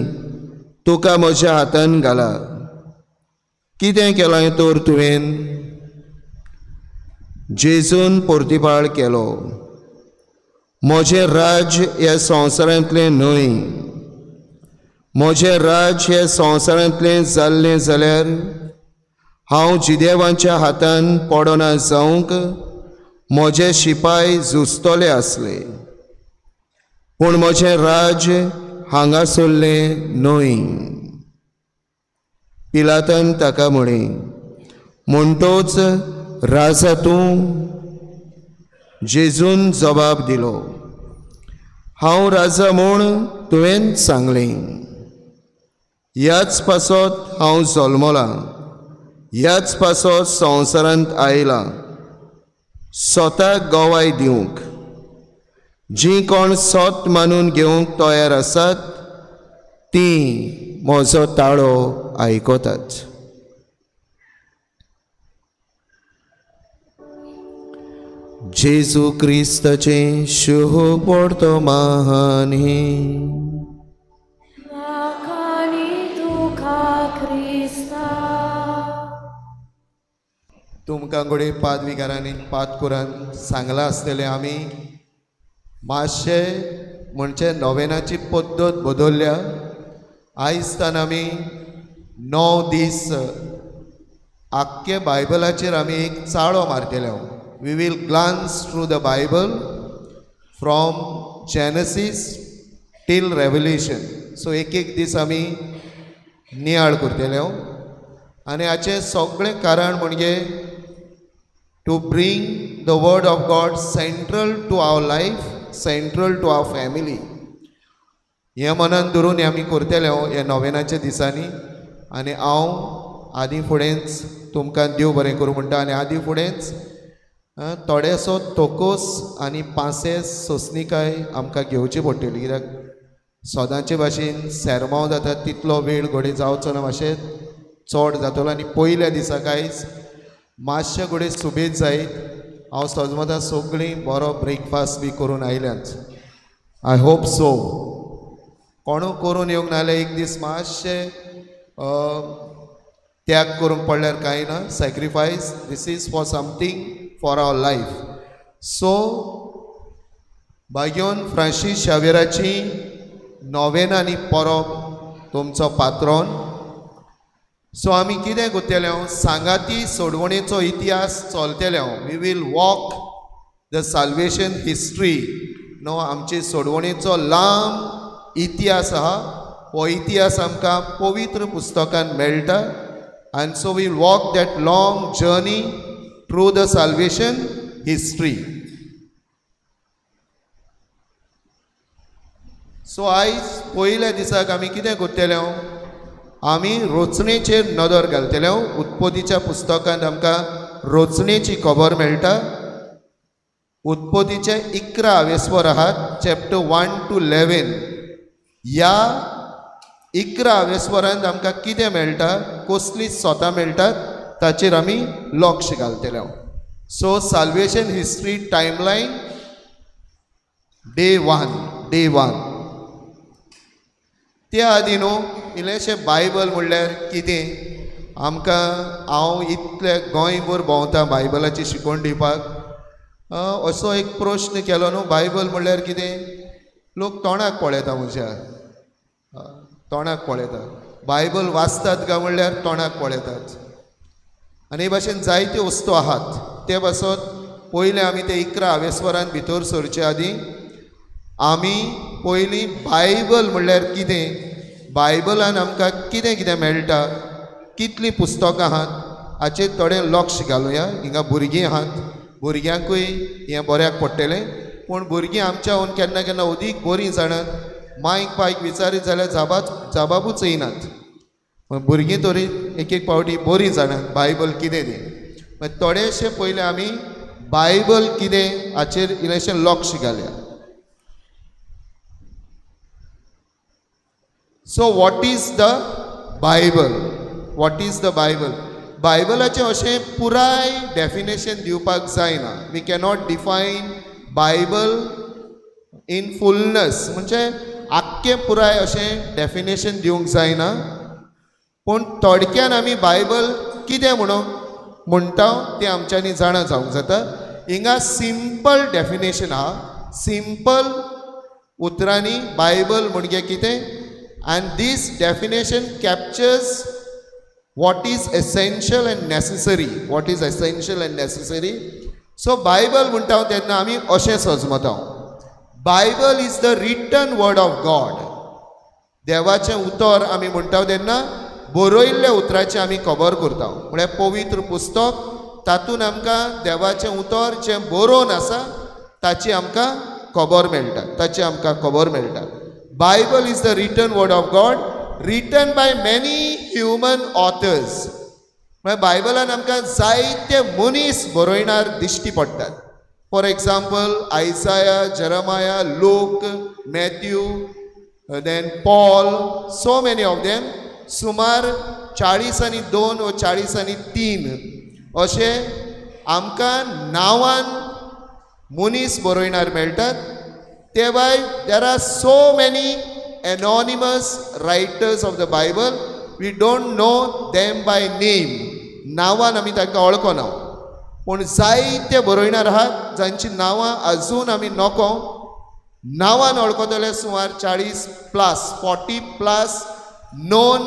तुका म्हज्या हातान घाला. कितें केलां तर तुवें? जेजून पोर्तिपाळ केलो, म्हजें राज्य ह्या संवसारांतलें न्हय. म्हजें राज्य हे संवसारांतलें जाल्लें जाल्यार हांव जिदेवांच्या हातान पडना जावंक म्हजे शिपाय झुजतले आसले, पूण म्हजें राज्य हांगासरलें न्हय. पिलातान ताका म्हळें, म्हणटोच राजा तूं? जेजून जबाब दिलो, हांव राजा म्हूण तुवें सांगलें. ह्याच पासत हांव जल्मलां, ह्याच पासत संवसारांत आयलां, स्वताक गवाय दिवंक. जीं कोण सत मानून घेवंक तयार आसात तीं म्हजो ताळो आयकतात. जेजू क्रिस्ताचें शुभ वर्तमान. तुमकां घडये पादविकारांनी पादकुरान सांगलां आसतलें, आमी मातशें म्हणजे नोवेनाची पद्दत बदलल्या. आयजतान आमी 9 दीस आख्खे बायबलाचेर आमी एक Chalo मारतले. We will glance through the Bible from Genesis till Revelation. So एक एक दीस आमी नियाळ करतले. आनी हाचें सगळें कारण म्हणजे to bring the word of God central to our life, central to our family. हें मनान धरून हें आमी करतले ह्या नोवेनाच्या दिसांनी. आनी हांव आदी फुडेंच तुमकां देव बरें करूं म्हणटा आनी आदी फुडेंच थोडेसो तोकोस आनी पांसेस सोंसणीकाय आमकां घेवची पडटली, कित्याक सदांचे भाशेन सेरमांव जाता तितलो वेळ घडये जावचो ना, मातशें चड जातलो. आनी पयल्या दिसा कांयच मातशें घडये सुबेज जायत. हांव सजमता सगळीं बरो ब्रेकफास्ट बी करून आयल्यात, I hope so. कोणू करून येवंक ना जाल्यार एक दीस मातशें त्याग करूंक पडल्यार कांय ना, sacrifice, this is for something for our life. So भाग्योन फ्रांसीस शावेराची नोवेन आनी परब तुमचो पात्रोन. सो आमी कितें करतले, सांगाती सोडवणेचो इतिहास चलतले. We will walk the salvation history. न्हू, आमचे सोडवणेचो लांब इतिहास आहा, हो इतिहास आमकां पवित्र पुस्तकान मेळटा. And so we walk that long journey through the salvation history. So आयज पयल्या दिसाक आमी कितें करतले, आमी रोचणेचेर नदर घालतले. उत्पत्तीच्या पुस्तकांत आमकां रोचणेची खबर मेळटा. उत्पत्तीचे 11 आवेस्वर आहात, चॅप्टर 1 to 11. ह्या 11 आवेस्वरांत आमकां कितें मेळटा, कसली सोतां मेळटात ताचेर आमी लक्ष घालतले. So salvation history timeline day 1, day 1. त्या आदी न्हू इल्लेशें बायबल म्हणल्यार कितें आमकां, हांव इतले गोंयभर भोंवता बायबलाची शिकवण दिवपाक, असो एक प्रश्न केलो न्हू, बायबल म्हणल्यार कितें, लोक तोंडाक पळयता, म्हज्या तोंडाक पळयता. बायबल वाचतात काय म्हणल्यार तोंडाक पळयतात. आनी हे भाशेन जायत्यो वस्तू आहात. ते पासत पयलें आमी ते 11 आवेस्वरान भितर सरचे आदीं आमी पयलीं बायबल म्हणल्यार कितें, बायबलान आमकां कितें कितें मेळटा, कितलीं पुस्तकां आहात हाचेर थोडें लक्ष घालुया. हिंगा भुरगीं आहात, भुरग्यांकूय हें बऱ्याक पडटलें. पूण भुरगीं आमच्याहून केन्ना केन्ना अदीक बरीं जाणात, मायक पायक विचारीत जाल्यार जाबाबूच येयनात. भुरगीं तरी एक एक पावटी बरीं जाणात बायबल कितें तें. मागीर थोडेशें पयलें आमी बायबल कितें हाचेर इल्लेशें लक्ष घालया. So what is the Bible, what is the Bible? बायबलाचें अशें पुराय डेफिनेशन दिवपाक जायना. We cannot define Bible in fullness, म्हणजे आख्खें पुराय अशें डेफिनेशन दिवंक जायना. पूण थोडक्यान आमी बायबल कितें म्हणून म्हणटा तें आमच्यांनी जाणा जावंक जाता. हिंगा सिंपल डेफिनेशन आहा, सिंपल उतरांनी बायबल म्हणजे कितें. And this definition captures what is essential and necessary, what is essential and necessary. So Bible म्हणटा तेन्ना आमी अशें सजमता, Bible is the written word of God. देवाचें उतर आमी म्हणटा तेन्ना बरयल्ल्या उतराचें आमी खबर करता. म्हळ्यार पवित्र पुस्तक, तातूंत आमकां देवाचें उतर जें बरोवन आसा ताची आमकां खबर मेळटा, ताची आमकां खबर मेळटा. Bible is the written word of God, written by many human authors. म्हळ्यार बायबलान आमकां जायते मनीस बरयणार दिश्टी पडटात. For example Isaiah, Jeremiah, Luke, Matthew, then Paul, so many of them. सुमार 42 व 43 अशे आमकां नांवान मनीस बरयणार मेळटात. ते भायर there are so many anonymous writers of the Bible, we don't know them by name. नांवान आमी तांकां वळखना, पूण जायते बरयणार आहात जांची नांवां अजून आमी नको नांवान वळखतले. सुमार 40+, 40+ known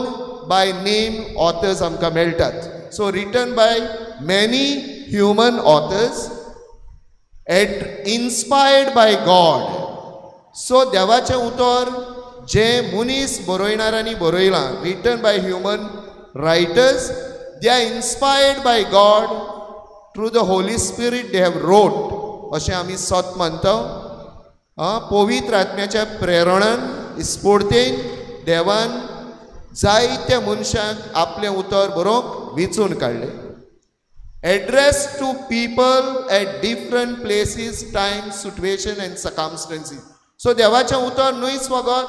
by name authors आमकां मेळटात. So written by many human authors at inspired by God. So देवाचें उतर जें मनीस बरयणारांनी बरयलां, written by human writers, they are inspired by God through the Holy Spirit they have wrote, अशें आमी सत मानता. पवित्र आत्म्याच्या प्रेरणान स्फूर्तेन देवान जायत्या मनशांक आपलें उतर बरोवंक विचून काडलें. Address to people at different places, time, situation and circumstances. So देवाचें उतर न्हूच फकत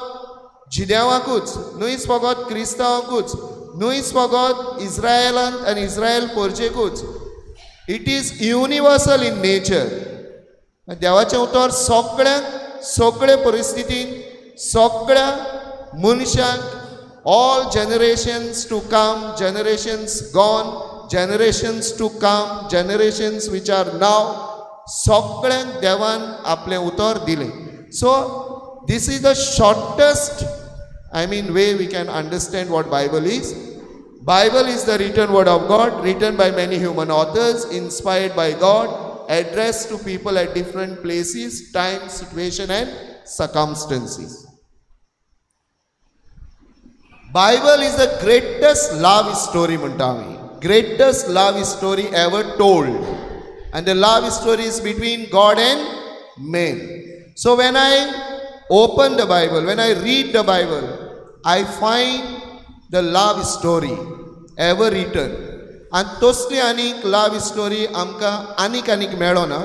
जिदेवाकूच, न्हूच फकत क्रिस्तांवाकूच, न्हूच फकत इस्रायलांत आनी Israel परजेकूच, it is universal in nature. देवाचें उतर सगळ्यांक, सगळे परिस्थितीन, सगळ्या मनशांक, all generations to come, generations gone, generations to come, generations which are now, सगळ्यांक देवान आपलें उतर दिलें. So this is the shortest, I mean, way we can understand what Bible is. Bible is the written word of God, written by many human authors, inspired by God, addressed to people at different places, time, situation and circumstances. Bible is the greatest love story म्हणटा आमी, greatest love story ever told, and the love story is between God and man. So when I open the Bible, when I read the Bible, I find the love story ever written. आनी तसली आनीक love story आमकां आनीक आनीक मेळना,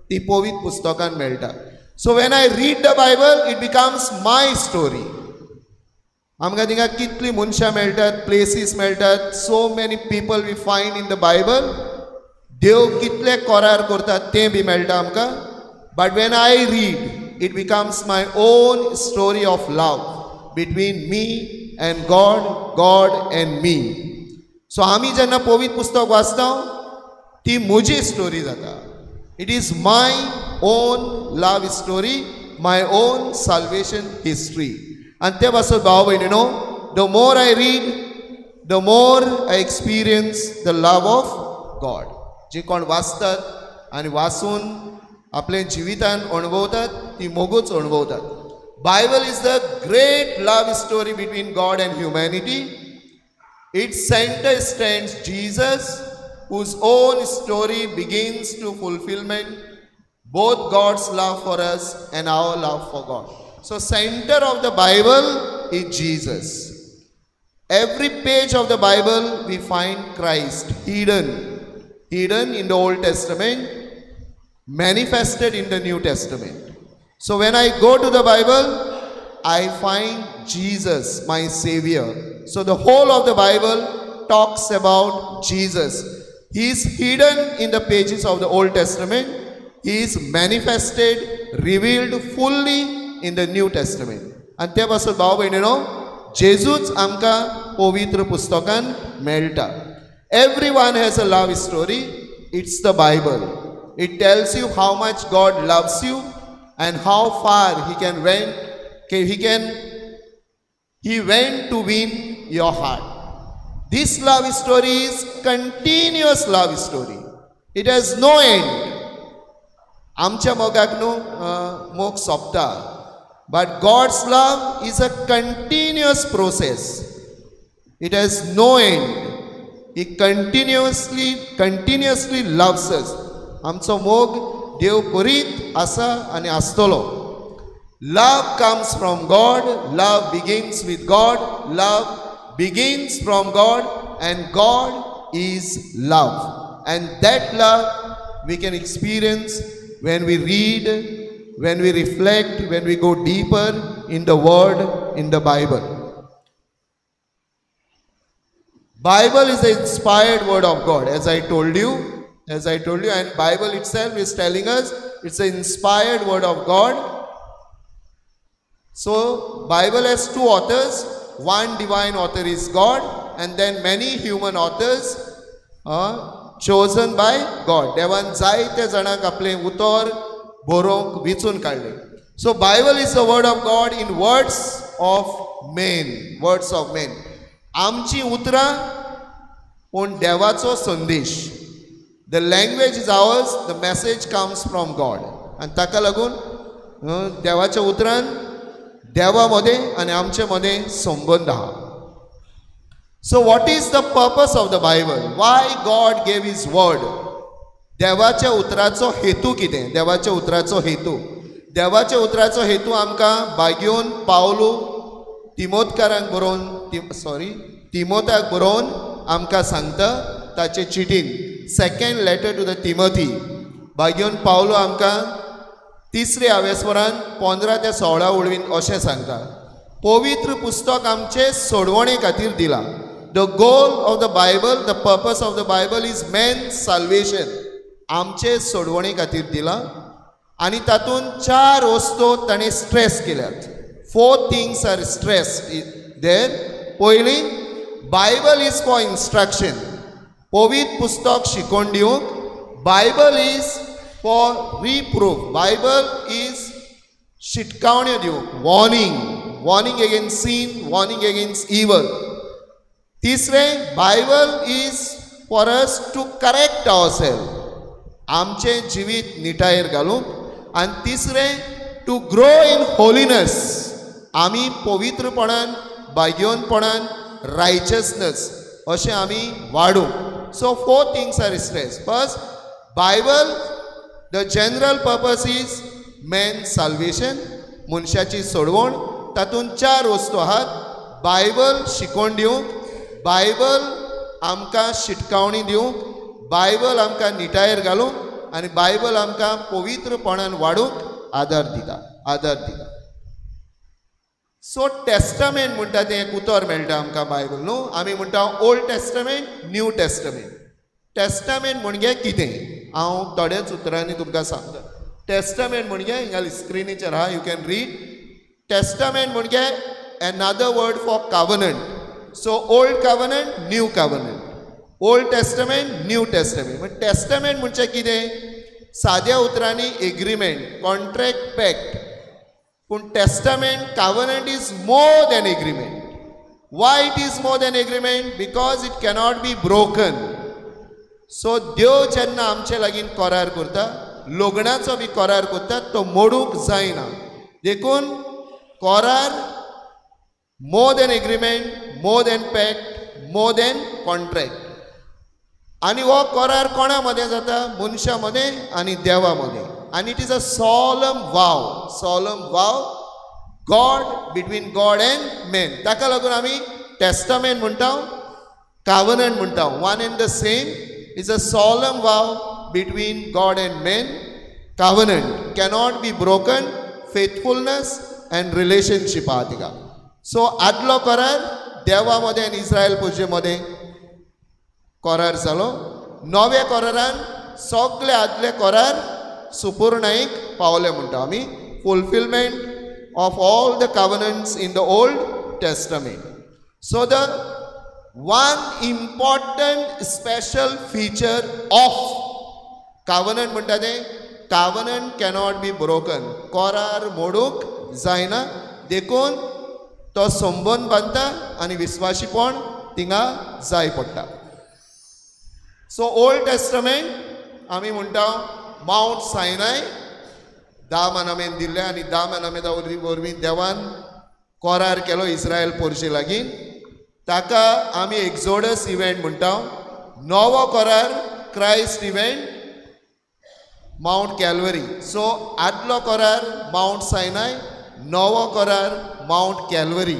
ती पवित्र पुस्तकान मेळटा. So when I read the Bible, it becomes my story. आमकां थिंगा कितलीं मनशां मेळटात, प्लेसीस मेळटात, so many people we find in the Bible. देव कितले करार करतात तें बी मेळटा आमकां. But when I read, it becomes my own story of love between me and God, God and me. So आमी जेन्ना पवित्र पुस्तक वाचता ती म्हजी स्टोरी जाता. It is my own love story, my own salvation history. आनी ते पासत भाव भयणीनो, the more I read, the more I experience the love of God. जे कोण वाचतात आनी वाचून आपल्या जिवितान अणभवतात ती मोगूच अणभवतात. Bible is the great love story between God and humanity. Its center stands Jesus, whose own story begins to fulfillment both God's love for us and our love for God. So center of the Bible is Jesus. Every page of the Bible we find Christ hidden, hidden in the Old Testament, manifested in the New Testament. So when I go to the Bible, I find Jesus, my Savior. So the whole of the Bible talks about Jesus. He is hidden in the pages of the Old Testament. He is manifested, revealed fully in the New Testament. आनी ते पासत भाव भयणीनो, जेजूच आमकां पवित्र पुस्तकान मेळटा. Everyone has a love story. It's the Bible. It tells you how much God loves you and how far he can went, he went to win your heart. This love story is continuous love story. It has no end. आमच्या मोगाक न्हू मोग सोंपता, but God's love is a continuous process. It has no end. He continuously loves us. आमचो मोग देव करीत आसा आनी आसतलो. Love comes from God, love begins with God, love begins from God, and God is love. And that love we can experience when we read, when we reflect, when we go deeper in the Word, in the Bible. Bible is the inspired word of God, as I told you, and Bible itself is telling us it's an inspired word of God. So Bible has two authors. One divine author is God, and then many human authors chosen by God. देवान जायते जाणांक आपलें उतर बरोवंक विचून काडलें. So Bible is the word of God in words of men, words of men. आमची उतरां पूण देवाचो संदेश. The language is ours, the message comes from God. आनी ताका लागून देवाच्या उतरान देवा मदें आनी आमचे मदें संबंद आहा. So what is the purpose of the Bible? Why God gave his word? देवाच्या उतराचो हेतू कितें? देवाच्या उतराचो हेतू, देवाच्या उतराचो हेतू आमकां बागयोन पावलो तिमोतकारांक बरोवन सॉरी तिमोताक बरोवन आमकां सांगता ताचे चिटीन, second letter to the Timothy. बागयोन पावलो आमकां तिसरे आवेस्वरान 15 ते 16 वळवीन अशें सांगता, पवित्र पुस्तक आमचे सोडवणे खातीर दिलां. The goal of the Bible, the purpose of the Bible is man salvation. आमचे सोडवणे खातीर दिलां आनी तातूंत 4 वस्तू ताणें स्ट्रेस केल्यात. 4 things are stressed there. पयली, बायबल is for instruction. पवित्र पुस्तक शिकोवन दिवंक. Bible is for reproof. Bible is शिटकावण्यो दिवंक, warning, warning against sin, warning against evil. तिसरें, Bible is for us to correct our self, आमचें जिवीत निटायेर घालूंक. आनी तिसरें, टू ग्रो इन होलीनस, आमी पवित्रपणान, भाग्योनपणान, रायचसनस अशें आमी वाडूंक. So 4 things are stress. First, Bible the general purpose is man salvation, मनशाची सोडवण. तातूंत 4 वस्तू आहात. बायबल शिकोवन दिवंक, बायबल आमकां शिटकावणी दिवंक, बायबल आमकां निटायेर घालूंक आनी बायबल आमकां पवित्रपणान वाडूंक आदार दिता, आदार दिता. सो टेस्टामेंट म्हणटा तें एक उतर मेळटा आमकां बायबल न्हू. आमी म्हणटा old testament, new testament. Testament म्हणजे कितें हांव थोड्याच उतरांनी तुमकां सांगता. टेस्टामेंट म्हणजे हिंगा स्क्रिनीचेर आहा, you can read. Testament म्हणजे another word for covenant. So old covenant, new covenant, old testament, new testament. Testament म्हणजे कितें? साद्या उतरांनी एग्रीमेंट, कॉन्ट्रॅक्ट, पॅक्ट. पूण testament, covenant is more than agreement. Why it is more than agreement? Because it cannot be broken. So देव जेन्ना आमचे लागीं करार करता, लग्नाचो बी करार करता, तो मोडूंक जायना. देखून करार more than agreement, more than pact, more than contract. आनी हो करार कोणा मदें जाता? मनशा मदें आनी देवा मदें. आनी it is a solemn vow, solemn vow God, between God and man. ताका लागून आमी टेस्टामेंट म्हणटा, कावनंट म्हणटा. One and the same. Is a solemn vow between God and man. Covenant cannot be broken. Faithfulness and relationship आहा तिका. So आदलो करार देवा मदें आनी इस्रायल पुजे मदें करार जालो. नव्या करारान सगळे आदले करार सुपूर्णायक पावले म्हणटा आमी. Fulfilment of all the covenants in the old testament. So the one important special feature of covenant म्हणटा तें, कावनंट कॅनॉट बी ब्रोकन. करार मोडूंक जायना. देखून तो संबंद बांदता आनी विस्वाशीपण थिंगा जाय पडटा. सो ओल्ड टेस्टमेंट आमी म्हणटा मावंट सायनाय 10 मानामेन दिल्ले आनी 10 मानामेदा वरवीं देवान करार केलो इस्रायल पोरशे लागीं. ताका आमी एक्झोडस इव्हेंट म्हणटा. नवो करार Christ event, mount Calvary. So आदलो करार मावंट सायनाय, नवो करार मावंट कॅलवरी.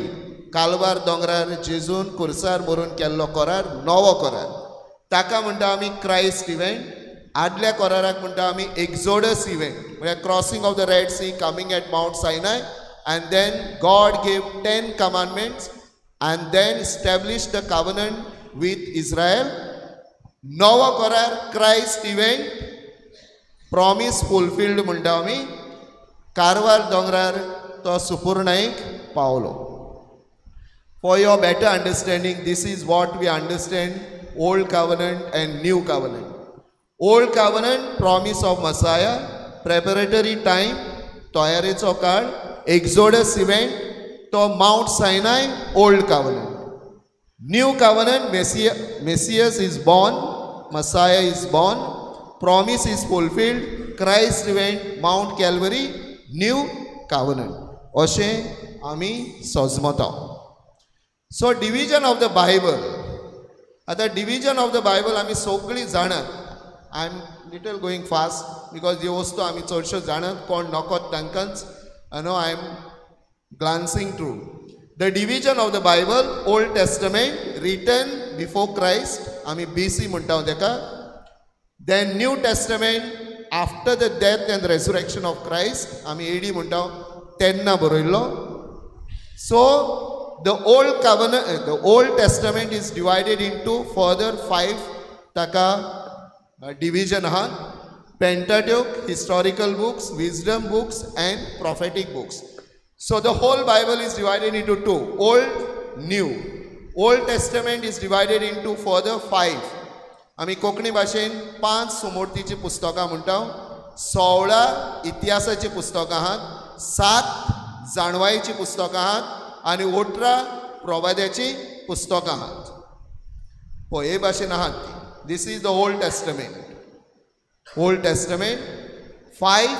कालवार दोंगरार जेजून कुर्सार मरून केल्लो करार नवो करार. ताका म्हणटा आमी क्रायस्ट इव्हेंट. आदल्या कराराक म्हणटा आमी एक्झोडस इव्हेंट, म्हळ्यार crossing of the Red Sea, coming at Mount Sinai, and then God gave 10 commandments and then establish the covenant with Israel. नवो करार क्रायस्ट इव्हेंट, प्रॉमीस फुलफिल्ड म्हणटा आमी. कारवार दोंगरार तो सुपूर्णायक पावलो. For your better understanding, this is what we understand old covenant and new covenant. Old covenant, promise of Messiah, preparatory time, तयारेचो काळ, Exodus event, तो Mount Sinai, old covenant. New covenant, Messiah is born, Messiah is born, promise is fulfilled, Christ event, Mount Calvary, new covenant. अशें आमी सजमता. So division of the Bible. आतां division of the Bible आमी सगळीं जाणात. I am little going fast because ह्यो वस्तू आमी चडश्यो जाणात, कोण नकोत तांकांच no I am glancing through. The division of the Bible, Old Testament written before Christ, आमी BC म्हणटा तेका, then New Testament after the death and resurrection of Christ, आमी AD म्हणटा तेन्ना बरयल्लो. So the old covenant, the Old Testament is divided into further 5 ताका division आहा, Pentateuch, historical books, wisdom books and prophetic books. So the whole Bible is divided into 2, old, new. Old Testament is divided into further 5. आमी कोंकणी भाशेन 5 सुमोर्तीची पुस्तकां म्हणटा, 16 इतिहासाची पुस्तकां आहात, 7 जाणवायेची पुस्तकां आहात आनी 18 प्रवाद्याची पुस्तकां आहात. पळय हे भाशेन आहात. This is the Old Testament. Old Testament, 5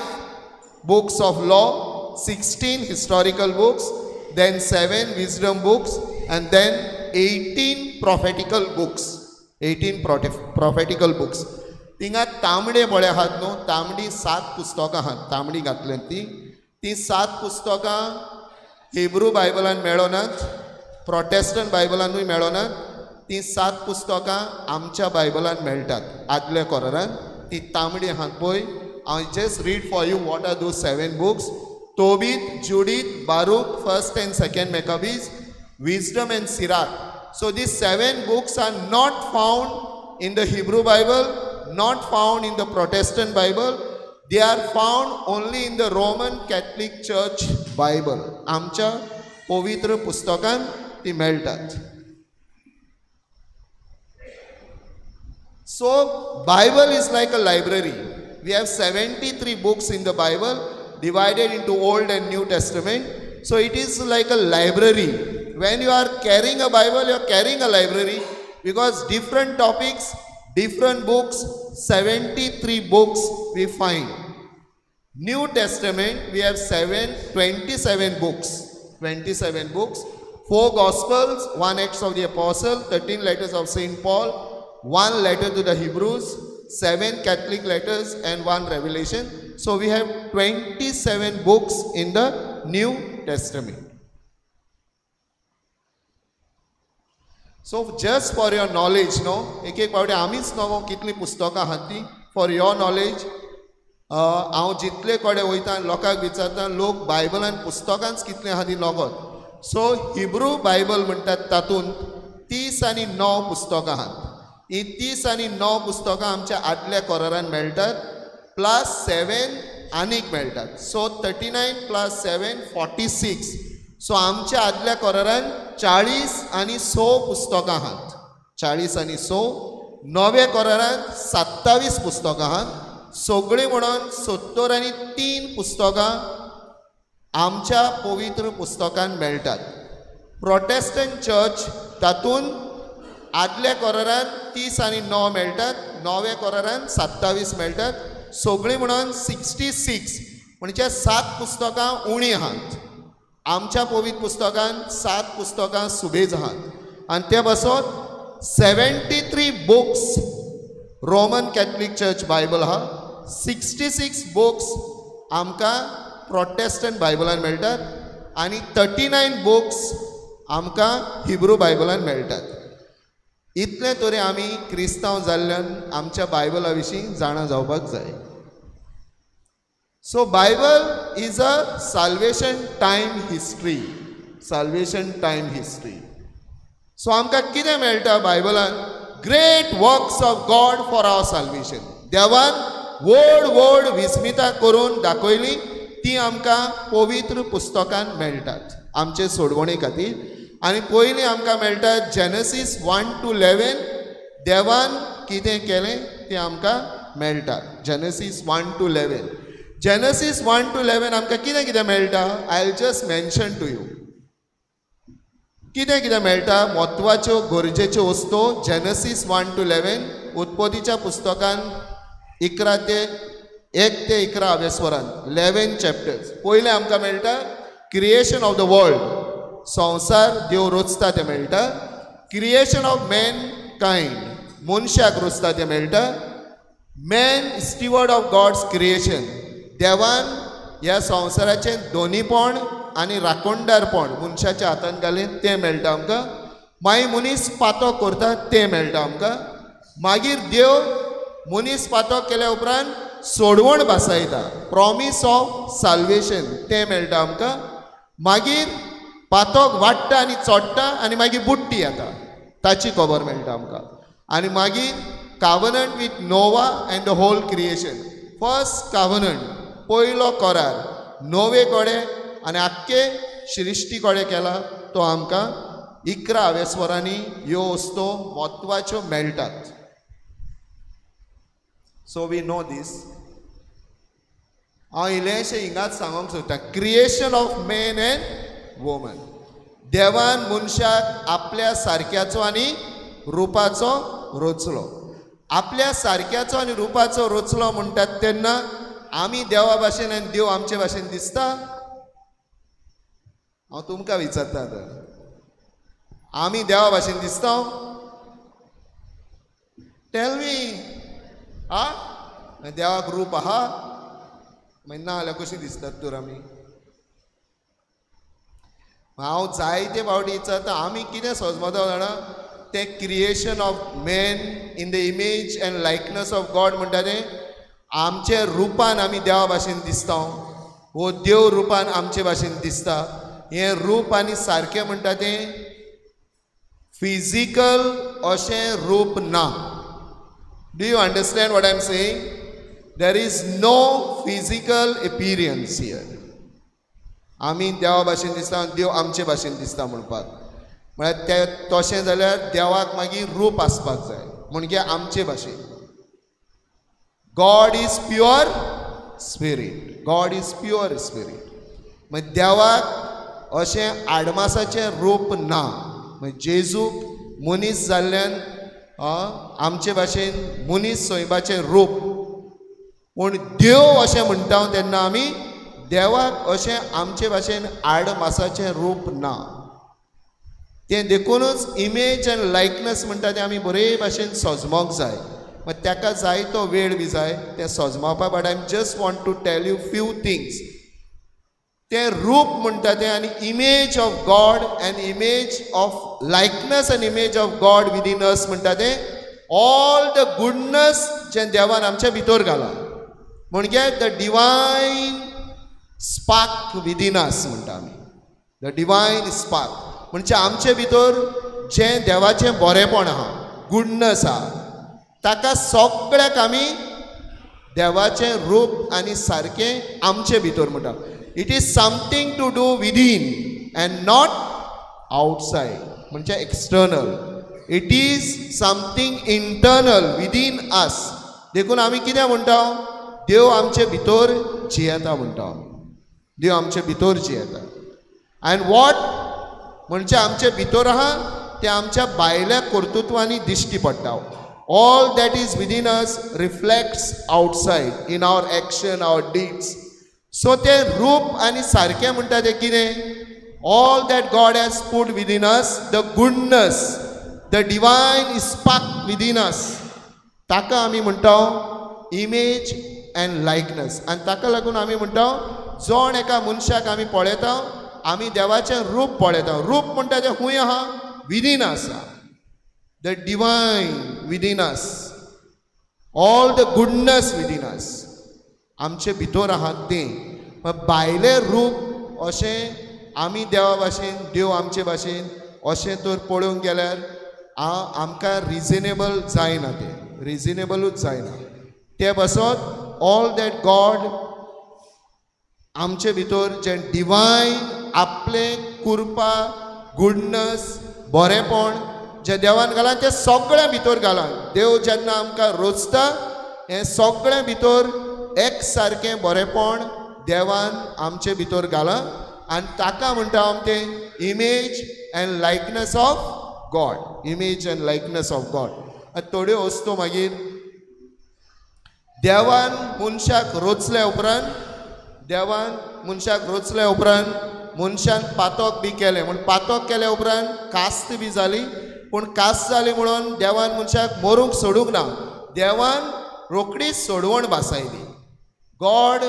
books of law, 16 historical books, then 7 wisdom books, and then 18 prophetical books. 18 prophetical books. तिंगा तांबडे पळय आहात न्हू, तांबडी 7 पुस्तकां आहात, तांबडी घातल्यात ती. ती 7 पुस्तकां हिब्रू बायबलान मेळनात, प्रोटेस्टंट बायबलानूय मेळनात. ती 7 पुस्तकां आमच्या बायबलान मेळटात आदल्या कोरारान. ती तांबडी आहात पळय. I just read for you what are those 7 books. Tobit, Judith, Baruch, 1st and 2nd Maccabees, Wisdom and Sirach. So these 7 books are not found in the Hebrew Bible, not found in the Protestant Bible. They are found only in the Roman Catholic Church Bible. आमच्या पवित्र पुस्तकान ती मेळटात. So Bible is like a library. We have 73 books in the Bible divided into Old and New Testament. So it is like a library. When you are carrying a Bible, you are carrying a library because different topics, different books, 73 books we find. New Testament, we have 27 books. 27 books, 4 Gospels, 1 Acts of the Apostle, 13 letters of St. Paul, 1 letter to the Hebrews, 7 Catholic letters and 1 Revelation. So we have 27 books in the New Testament. So just for your knowledge, no, एक एक पावटी आमीच न्हू कितली पुस्तकां आहात ती. For your knowledge, हांव जितले कडेन वयता लोकांक विचारता, लोक बायबलान पुस्तकांच कितली आहा ती नगोत. सो हिब्रू बायबल म्हणटात तातूंत 39 पुस्तकां आहात. ही 39 पुस्तकां आमच्या आदल्या कोरारान मेळटात, प्लस 7 आनीक मेळटात. So 39 plus 7 46. सो आमच्या आदल्या कोरारान 46 पुस्तकां आहात. 46. नव्या कोरारान 27 पुस्तकां आहात. सगळीं म्हणून 73 पुस्तकां आमच्या पवित्र पुस्तकान मेळटात. प्रोटेस्टंट चर्च तातूंत आदल्या कोरारान 39 मेळटात, नव्या कोरारान 27 मेळटात. सगळीं म्हणून 66 म्हणजे 7 पुस्तकां उणी आहात. आमच्या पवित्र पुस्तकान 7 पुस्तकां सुबेज आहात. आनी ते पासत 73 books Roman Catholic Church Bible आहा, 66 बुक्स आमकां प्रोटेस्टंट बायबलान मेळटात आनी 39 बुक्स आमकां हिब्रू बायबलान मेळटात. इतलें तरी आमी क्रिस्तांव जाल्ल्यान आमच्या बायबला विशीं जाणा जावपाक जाय. So Bible is a salvation time history. Salvation time history. So आमकां कितें मेळटा बायबलान? Great works of God for our salvation. देवान व्हड व्हड विस्मिता करून दाखयली, ती आमकां पवित्र पुस्तकान मेळटात आमचे सोडवणे खातीर. आनी पयलीं आमकां मेळटा जेनसीस 1 to 11. देवान कितें केलें तें आमकां मेळटा जेनसीस 1 to 11. Genesis 1 to 11 आमकां कितें कितें मेळटा? I will just mention to you कितें कितें मेळटा म्हत्वाच्यो गरजेच्यो वस्तू. जेनसीस 1 to 11 उत्पत्तीच्या पुस्तकान 1 ते 11 अवेस्वरान 11 चॅप्टर्स. पयलें आमकां मेळटा क्रिएशन ऑफ the world, संवसार देव रचता तें मेळटा. क्रिएशन ऑफ मॅन कायंड, मनशाक रचता तें मेळटा. Man steward of God's creation. देवान ह्या संवसाराचें दोनीपण आनी राखणदारपण मनशाच्या हातान घालें तें मेळटा आमकां. मागीर मनीस पातो करता तें मेळटा आमकां. मागीर देव मनीस पातो केल्या उपरांत सोडवण भासायता, प्रॉमीस ऑफ साल्वेशन, तें मेळटा आमकां. मागीर पातोक वाडटा आनी चोडटा आनी मागीर बुडटी येता, ताची खबर मेळटा आमकां. आनी मागीर covenant with Noah and the whole creation. First covenant, पयलो करार नोवे कडेन आनी आख्खे सृश्टी कडेन केला, तो आमकां 11 आवेस्वरांनी ह्यो वस्तू म्हत्वाच्यो मेळटात. So we know these. हांव इल्लेंशें हिंगाच सांगूंक सोदता, creation of man and woman. देवान मनशाक आपल्या सारक्याचो आनी रुपाचो रचलो. आपल्या सारक्याचो आनी रुपाचो रचलो म्हणटात तेन्ना आमी देवा भाशेन आनी देव आमचे भाशेन दिसता? हांव तुमकां विचारता आतां, आमी देवा भाशेन दिसता? Tell me. आ देवाक रूप आहा मागीर ना जाल्यार कशीं दिसतात तर आमी? हांव जायते फावटी विचारता आमी कितें सजमता जाणा, तें creation of man in the image and likeness of God म्हणटा तें आमचे रुपान आमी देवा भाशेन दिसता वो देव रुपान आमचे भाशेन दिसता. हें रूप आनी सारकें म्हणटा तें फिजिकल अशें रूप ना. Do you understand what I am saying? There is no physical appearance here. आमी देवा भाशेन दिसता, देव आमचे भाशेन दिसता म्हणपाक म्हळ्यार ते तशें जाल्यार देवाक मागीर रूप आसपाक जाय, म्हणजे आमचे भाशेन. God is pure spirit, God is pure spirit. मागीर देवाक अशें आडमासाचें रूप ना. मागीर जेजूक मनीस जाल्ल्यान आमचे भाशेन मनीस सैमाचें रूप, पूण देव अशें म्हणटा तेन्ना आमी देवाक अशें आमचे भाशेन आडमासाचें रूप ना. तें देखूनच इमेज एंड लायकनस म्हणटा तें आमी बरे भाशेन सजमोंक जाय. मागीर ताका जाय तो वेळ बी जाय तें सजमावपाक. But I am just want to tell you few things. तें रूप म्हणटा तें आनी image of God and image of likeness and image of God within us म्हणटा तें ऑल the goodness जें देवान आमच्या भितर घालां, म्हणजे the divine spark within us म्हणटा आमी. The divine spark म्हणजे आमचे भितर जें देवाचें बरेंपण आहा, गुडनस आहा, ताका सगळ्याक आमी देवाचें रूप आनी सारकें आमचे भितर म्हणटा. It is something to do within and not outside, म्हणजे external. It is something internal within us. देखून आमी कितें म्हणटा, देव आमचे भितर जियेता म्हणटा, देव आमचे भितर जियेता. अँड what म्हणजे आमचे भितर आहा तें आमच्या भायल्या कर्तृत्वांनी दिश्टी पडटा. All that is within us reflects outside in our action, our deeds. So तें रूप आनी सारकें म्हणटा तें कितें, all that God has put within us, the goodness, the divine spark within us, ताका आमी म्हणटा इमेज एंड लायकनस. आनी ताका लागून आमी म्हणटा जण एका मनशाक आमी पळयता, आमी देवाचें रूप पळयता. रूप म्हणटा तें खूंय आहा, विदीन आसा, the divine within us, all the goodness within us, आमचे भितर आहा तें. भायलें रूप अशें आमी देवा भाशेन, देव आमचे भाशेन अशें तर पळोवंक गेल्यार आमकां रिजनेबल जायना, तें रिजनेबलूच जायना. ते पासत ऑल that God आमचे भितर जें डिवायन आपलें कृपा, गुडनस, बरेंपण जें देवान घालां तें सगळ्यां भितर घालां. देव जेन्ना आमकां रोचता हें सगळ्यां भितर एक सारकें बरेंपण देवान आमचे भितर घालां आनी ताका म्हणटा आम तें image and likeness of God, image and likeness of God. आनी थोड्यो वस्तू मागीर देवान मनशाक रोचल्या उपरांत, देवान मनशाक रोचल्या उपरांत मनशान पातक बी केलें, म्हूण पातक केल्या उपरांत कास्त बी जाली. पूण कास्त जाली म्हणून देवान मनशाक मरूंक सोडूंक ना. देवान रोखडीच सोडवण भासायली. गॉड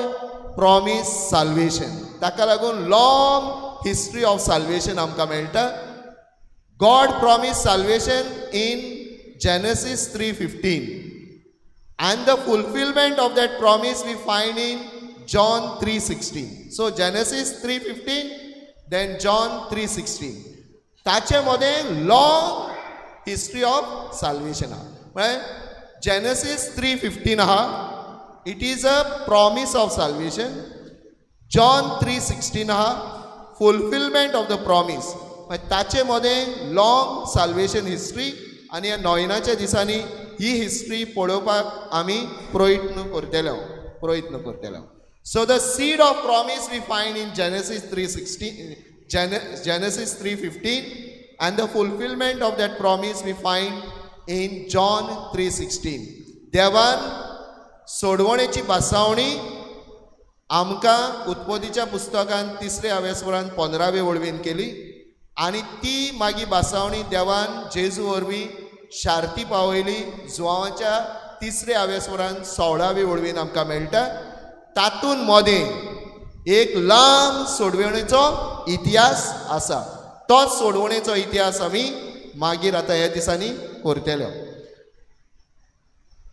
प्रॉमीस साल्वेशन, ताका लागून लाँग हिस्ट्री ऑफ साल्वेशन आमकां मेळटा. God promise salvation in Genesis 3:15 and the fulfilment of that promise we find in John 3:16. So Genesis 3:15 then John 3:16. ताचे मदें लाँग हिस्ट्री ऑफ साल्वेशन आहा. म्हळ्यार जेनेसीस 3:15 आहा, it is a promise of salvation. John 3:16 आहा, fulfilment of the promise. ताचे मदें long solvation history आनी ह्या नोवेनाच्या दिसांनी ही हिस्ट्री पळोवपाक आमी प्रयत्न करतले. So the seed of promise we find in Genesis 3:16, Genesis 3:15 and the fulfilment of that promise we find in John 3:16. देवान सोडवणेची भासावणी आमकां उत्पत्तीच्या पुस्तकान 3 अव्यासवरान 15 वळवीन केली आनी ती मागीर भासावणी देवान जेजू वरवीं शार्ती पावयली. जुवांच्या 3 अव्यासवरान 16 वळवीन आमकां मेळटा. तातूंत मदें एक लांब सोडवणेचो इतिहास आसा. तोच सोडवणेचो इतिहास आमी मागीर आतां ह्या दिसांनी करतले.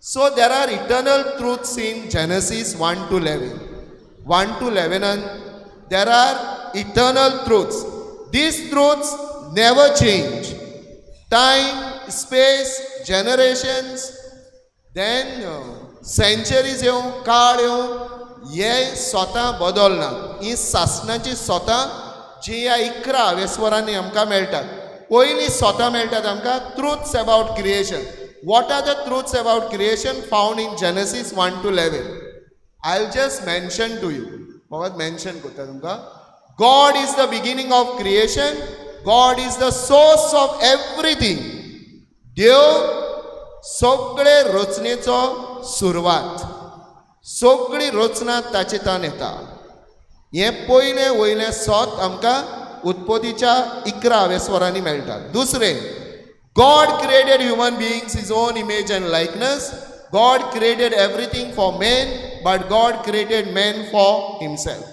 So there are eternal truths in Genesis 1 to 11. 1 to 11 there are eternal truths. These truths never change. Time, space, generations, then centuries येवं, काळ येवं, हे स्वता बदलना. ही सासणाची स्वता जी ह्या 11 आवेस्वरांनी आमकां मेळटात. पयलीं स्वता मेळटात आमकां truths about creation. What are the truths about creation found in Genesis 1 to 11? I will just mention to you. फकत मेन्शन करता तुमकां. God is the beginning of creation. God is the source of everything. देव सगळे रचनेचो सुरवात, सगळी रचना ताचे तान येता. हें पयलें वयलें सत आमकां उत्पत्तीच्या 11 आवेस्वरांनी मेळटा. दुसरें, God created human beings his own image and likeness. God created everything for man, but God created man for himself.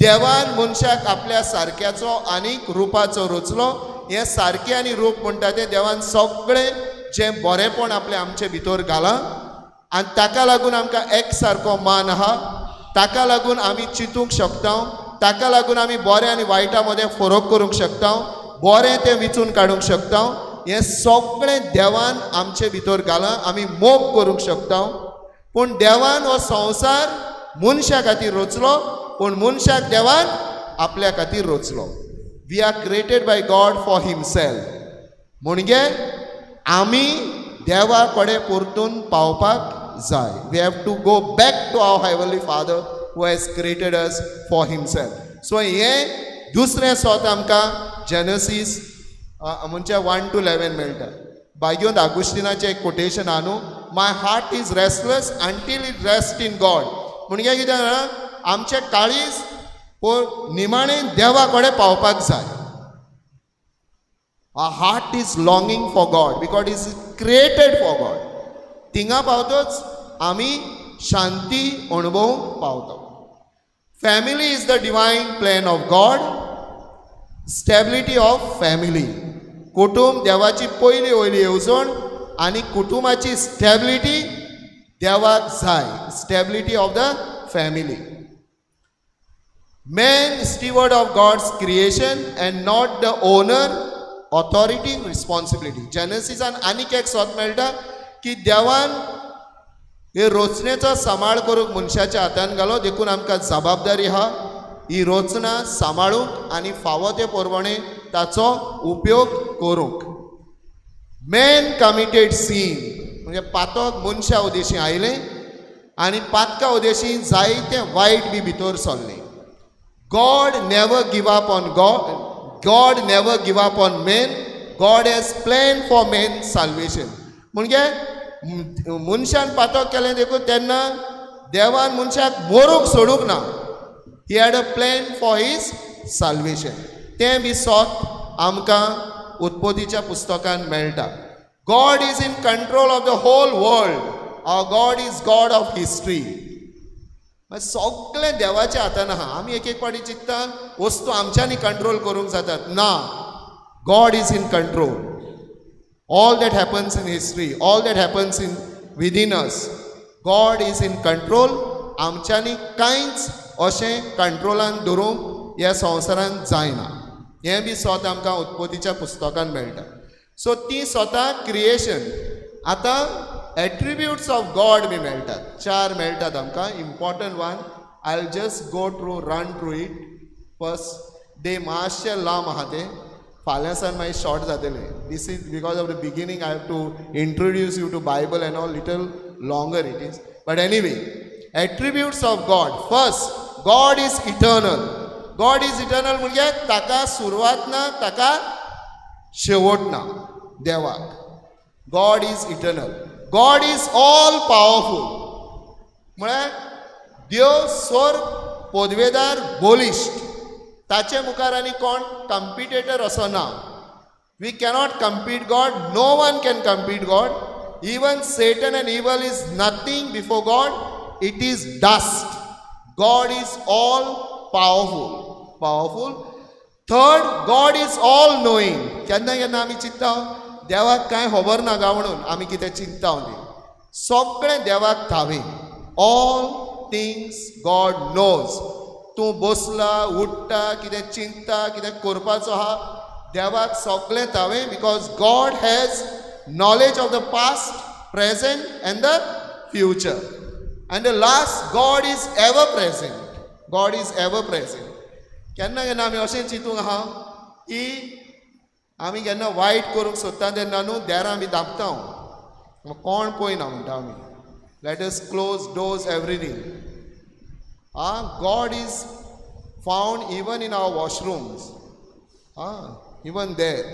देवान मनशाक आपल्या सारक्याचो आनी रुपाचो रचलो. हें सारकें आनी रूप म्हणटा तें देवान सगळें जें बरेंपण आपलें आमचे भितर घालां आनी ताका लागून आमकां एक सारको मान आहा. ताका लागून आमी चिंतूंक शकता, ताका लागून आमी बरें आनी वायटा मदें फरक करूंक शकता, बरें तें विचून काडूंक शकता. हें सगळें देवान आमचे भितर घालां, आमी मोग करूंक शकता. पूण देवान हो संवसार मनशा खातीर रचलो, पूण मनशाक देवान आपल्या खातीर रचलो. We are created by God for himself. म्हणजे आमी देवा कडेन परतून पावपाक जाय. We have to go back to our heavenly father who has created us for himself. So हें दुसरें सत आमकां जेनसीस म्हणजे 1 to 11 मेळटा. बाग्योन आगुस्टिनाचें एक कोटेशन आहा न्हू, my heart is restless until it rest in God. म्हणजे कितें जाणा, आमचें काळीज निमाणें देवा कडेन पावपाक जाय. Our heart is longing for God because it is created for God. थिंगा पावतच आमी शांती अणभवूंक पावता. Family is the divine plan of God. Stability of family. कुटुंब देवाची पयली वयली येवजण आनी कुटुंबाची स्टेबिलिटी देवाक जाय. Stability of the family. Man steward of God's creation and not the owner. Authority, responsibility. जेनेसिसान आनीक एक सत मेळटा की देवान हे रचनेचो सांबाळ करूंक मनशाच्या हातान घालो, देखून आमकां जबाबदारी आहा ही रचना सांबाळूंक आनी फावो ते प्रमाणे ताचो उपयोग करूंक. मॅन कमिटेड सीन म्हणजे पातक मनशा उदेशी आयलें आनी पातका उदेशी जायते वायट बी भितर सरलें. God never give up on God. God never give up on man. God has plan for man salvation. म्हणजे मनशान पातक केलें देखून तेन्ना देवान मनशाक मरूंक सोडूंक ना. He had a plan for his salvation. तें बी सत आमकां उत्पत्तीच्या पुस्तकान मेळटा. God is in control of the whole world. Our God is God of history. मागीर सगळें देवाच्या हातान आहा. आमी एक एक फावटी चिंतता वस्तू आमच्यांनी कंट्रोल करूंक जातात. ना, God is in control. All that happens in history, all that happens in within us, God is in control. आमच्यांनी कांयच अशें कंट्रोलान धरूंक ह्या संवसारांत जायना. हें बी स्वता आमकां उत्पत्तीच्या पुस्तकान मेळटा. सो ती स्वता क्रिएशन. आतां एट्रिब्युट्स ऑफ गॉड बी मेळटात, 4 मेळटात आमकां important one. I will just go through, run through it. First day मातशें लांब आहा तें, फाल्यां सावन मागीर शॉर्ट जातलें. This is because of the beginning I have to introduce you to Bible and all, little longer it is. But anyway, attributes of God. First, God is eternal. God is eternal म्हणजे ताका सुरवात ना, ताका शेवट ना देवाक. God is eternal. God is all powerful म्हळ्यार देव स्वर्ग पदवेदार बलिश्ट, ताचे मुखार आनी कोण कम्पिटेटर असो ना. We cannot compete God. No one can compete God. Even Satan and evil is nothing before God. It is dust. God is all powerful. Powerful. Third, God is all knowing. केन्ना केन्ना आमी चिंतता देवाक कांय खबर ना गा म्हणून आमी कितें चिंतता न्ही. सगळें देवाक थावें. All things God knows. तूं बसला, उठ्ठा, कितें चिंतता, कितें करपाचो आहा, देवाक सगळें थावें. Because God has knowledge of the past, present and the future. And the last, God is ever present. God is ever present. केन्ना केन्ना आमी अशें चिंतूंक आहा की आमी केन्ना वायट करूंक सोदता तेन्ना न्हू देरां आमी धांपता, कोण पळयना म्हणटा आमी. Let us close doors, everything. God is found even in our washrooms. Even there.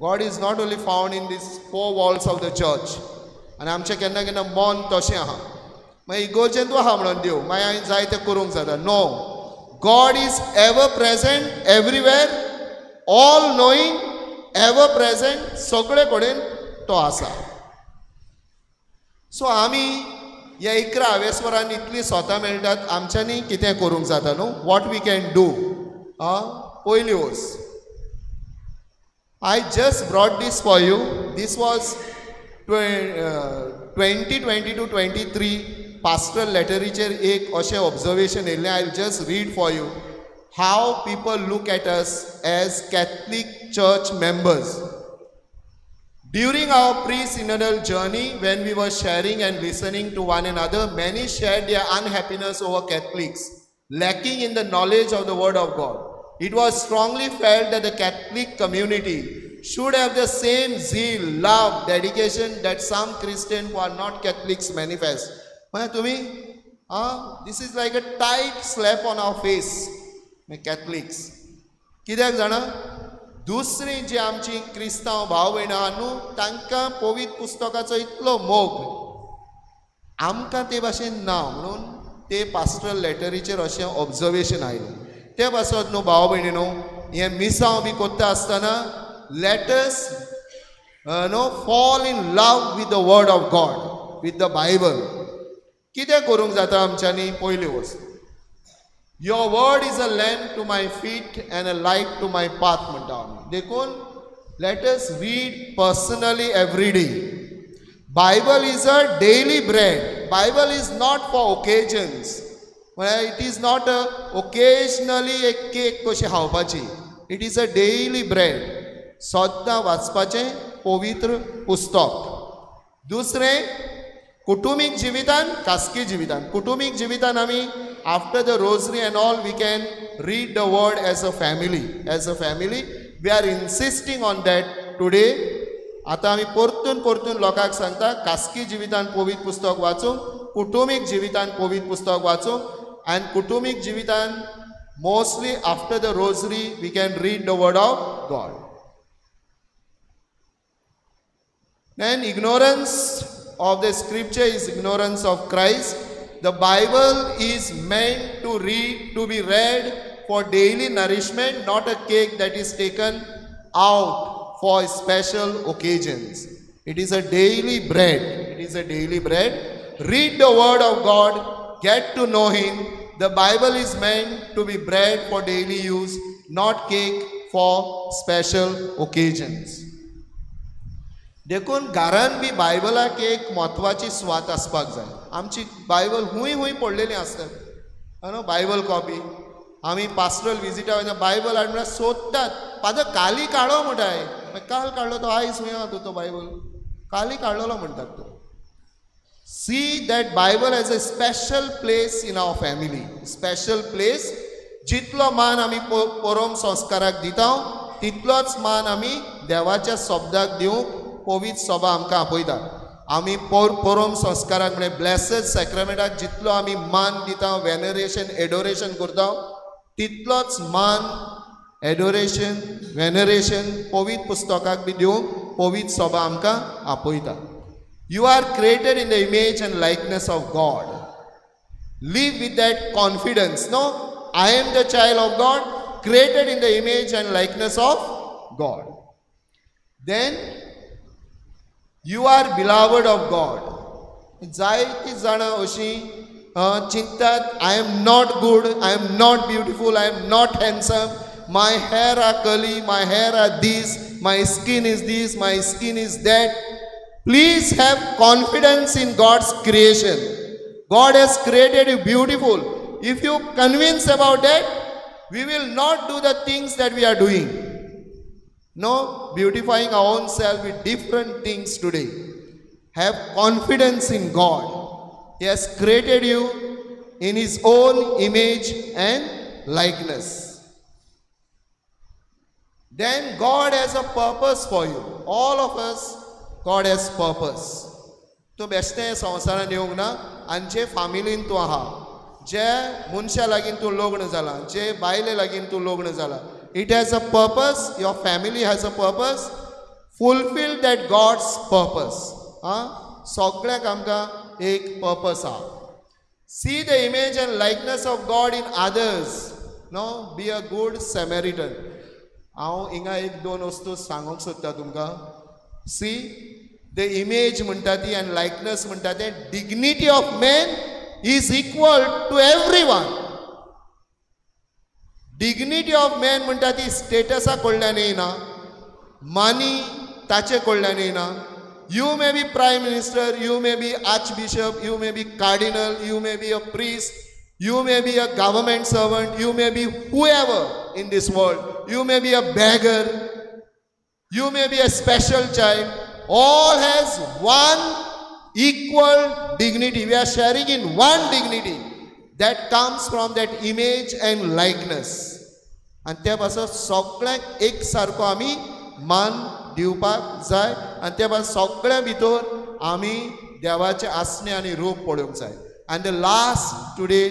God is not only found in these 4 walls of the church. आनी आमचें केन्ना केन्ना मन तशें आहा, मागीर इगोर्जेंतू आहा म्हणून देव मागीर हांवें जाय तें करूंक जाता. No, God is ever present everywhere, all knowing, ever present, सगळे कडेन तो आसा. सो आमी ह्या 11 आवेस्वरान इतली स्वता मेळटात, आमच्यांनी कितें करूंक जाता न्हू. What we can do. पयली वस्त, I just brought this for you. This was 2022-23 pastoral लेटरीचेर एक अशें ऑब्जर्वेशन येयल्लें. I will just read for you how people look at us as Catholic church members. During our pre-synodal journey, when we were sharing and listening to one another, many shared their unhappiness over Catholics lacking in the knowledge of the Word of God. It was strongly felt that the Catholic community should have the same zeal, love, dedication that some Christians who are not Catholics manifest. This is like a tight slap on our face, Catholics. कित्याक जाणा, दुसरी जी आमची क्रिस्तांव भाव भयणां आहा न्हू, तांकां पवित्र पुस्तकाचो इतलो मोग, आमकां ते भाशेन ना म्हणून ते पास्टरल लेटरीचेर अशें ऑब्जर्वेशन आयलें. ते पासत न्हू भाव भयणी न्हू, हें मिसांव बी करता आसतना let us no fall in love with the word of God, with the Bible. कितें करूंक जाता आमच्यांनी? पयली वस्त, Your word is a lamp to my feet and a light to my path म्हणटा आमी. देखून let us read personally every day. Bible is a daily bread. Bible is not for occasions. म्हळ्यार it is not a occasionally एक cake कशी खावपाची. It is a daily bread. सद्दां वाचपाचें पवित्र पुस्तक. दुसरें, कुटुंबीक जिवितान, खासगी जिवितान. कुटुंबीक जिवितान आमी after the rosary and all, we can read the word as a family. As a family, we are insisting on that today. आतां आमी परतून परतून लोकांक सांगता, खासगी जिवितान पवित्र पुस्तक वाचूंक, कुटुंबीक जिवितान पवित्र पुस्तक वाचूंक. आनी कुटुंबीक जिवितान mostly after the rosary we can read the word of God. Then ignorance of the scripture is ignorance of Christ. The Bible is meant to read, to be read for daily nourishment, not a cake that is taken out for special occasions. It is a daily bread. It is a daily bread. Read the word of God, get to know him. The Bible is meant to be bread for daily use, not cake for special occasions. देखून घरान बी बायबलाक एक म्हत्वाची सुवात आसपाक जाय. आमची Bible हुंय हुंय पडलेली आसता न्हू, बायबल कॉपी. आमी पास्टरल विजिटा वयता, बायबल हाड म्हळ्यार सोदतात. फादर काली काडो म्हणटाय, काल काडलो तो, आयज हुंय आहा तो बायबल, काली काडलेलो म्हणटात तो. See that Bible has a special place in our family, special place. जितलो मान आमी परोम संस्काराक दिता तितलोच मान आमी देवाच्या शब्दाक दिवंक पवित्र सभा आमकां आपयता. आमी परोम संस्काराक म्हळ्यार ब्लेसड सॅक्रामेंटाक जितलो आमी मान दिता, वेनरेशन एडोरेशन करता, तितलोच मान एडोरेशन वेनरेशन पवित्र पुस्तकाक बी दिवंक पवित्र सभा आमकां आपयता. You are created in the image and likeness of God. Live with that confidence. No, I am the child of God, created in the image and likeness of God. Then you are beloved of God. जायती जाणां अशीं चिंततात, I am not good, I am not beautiful, I am not handsome, my hair are curly, my hair are this, my skin is this, my skin is that. Please have confidence in God's creation. God has created you beautiful. If you convince about that, we will not do the things that we are doing. No, beautifying our own self with different things today. Have confidence in God. He has created you in His own image and likeness. Then God has a purpose for you. All of us, God has purpose. तूं बेश्टें संवसारान येवंक ना, आनी जे फामिलीन तूं आहा, जे मनशा लागीं तूं लग्न जाला, जे बायले लागीं तूं लग्न जाला, it has a purpose. Your family has a purpose. Fulfil that God's purpose. आं, सगळ्यांक आमकां एक पर्पस आहा. See the image and likeness of God in others. No, be a good Samaritan. हांव हिंगा एक दोन वस्तू सांगूंक सोदता तुमकां. सी the image म्हणटा ती आनी लायकनस म्हणटा तें, dignity of man is equal to every one. Dignity of man म्हणटा ती स्टेटसा कडल्यान येयना, मनी ताचे कडल्यान येयना. You may be prime minister, you may be archbishop, you may be cardinal, you may be a priest, you may be a government servant, you may be whoever in this world, you may be a beggar, you may be a special child. All has one equal dignity. We are sharing in one dignity that comes from that image and likeness. आनी त्या पासून सगळ्यांक एक सारको आमी मान दिवपाक जाय, आनी त्या पासून सगळ्यां भितर आमी देवाचें आसणें आनी रूप पळोवंक जाय. And the last today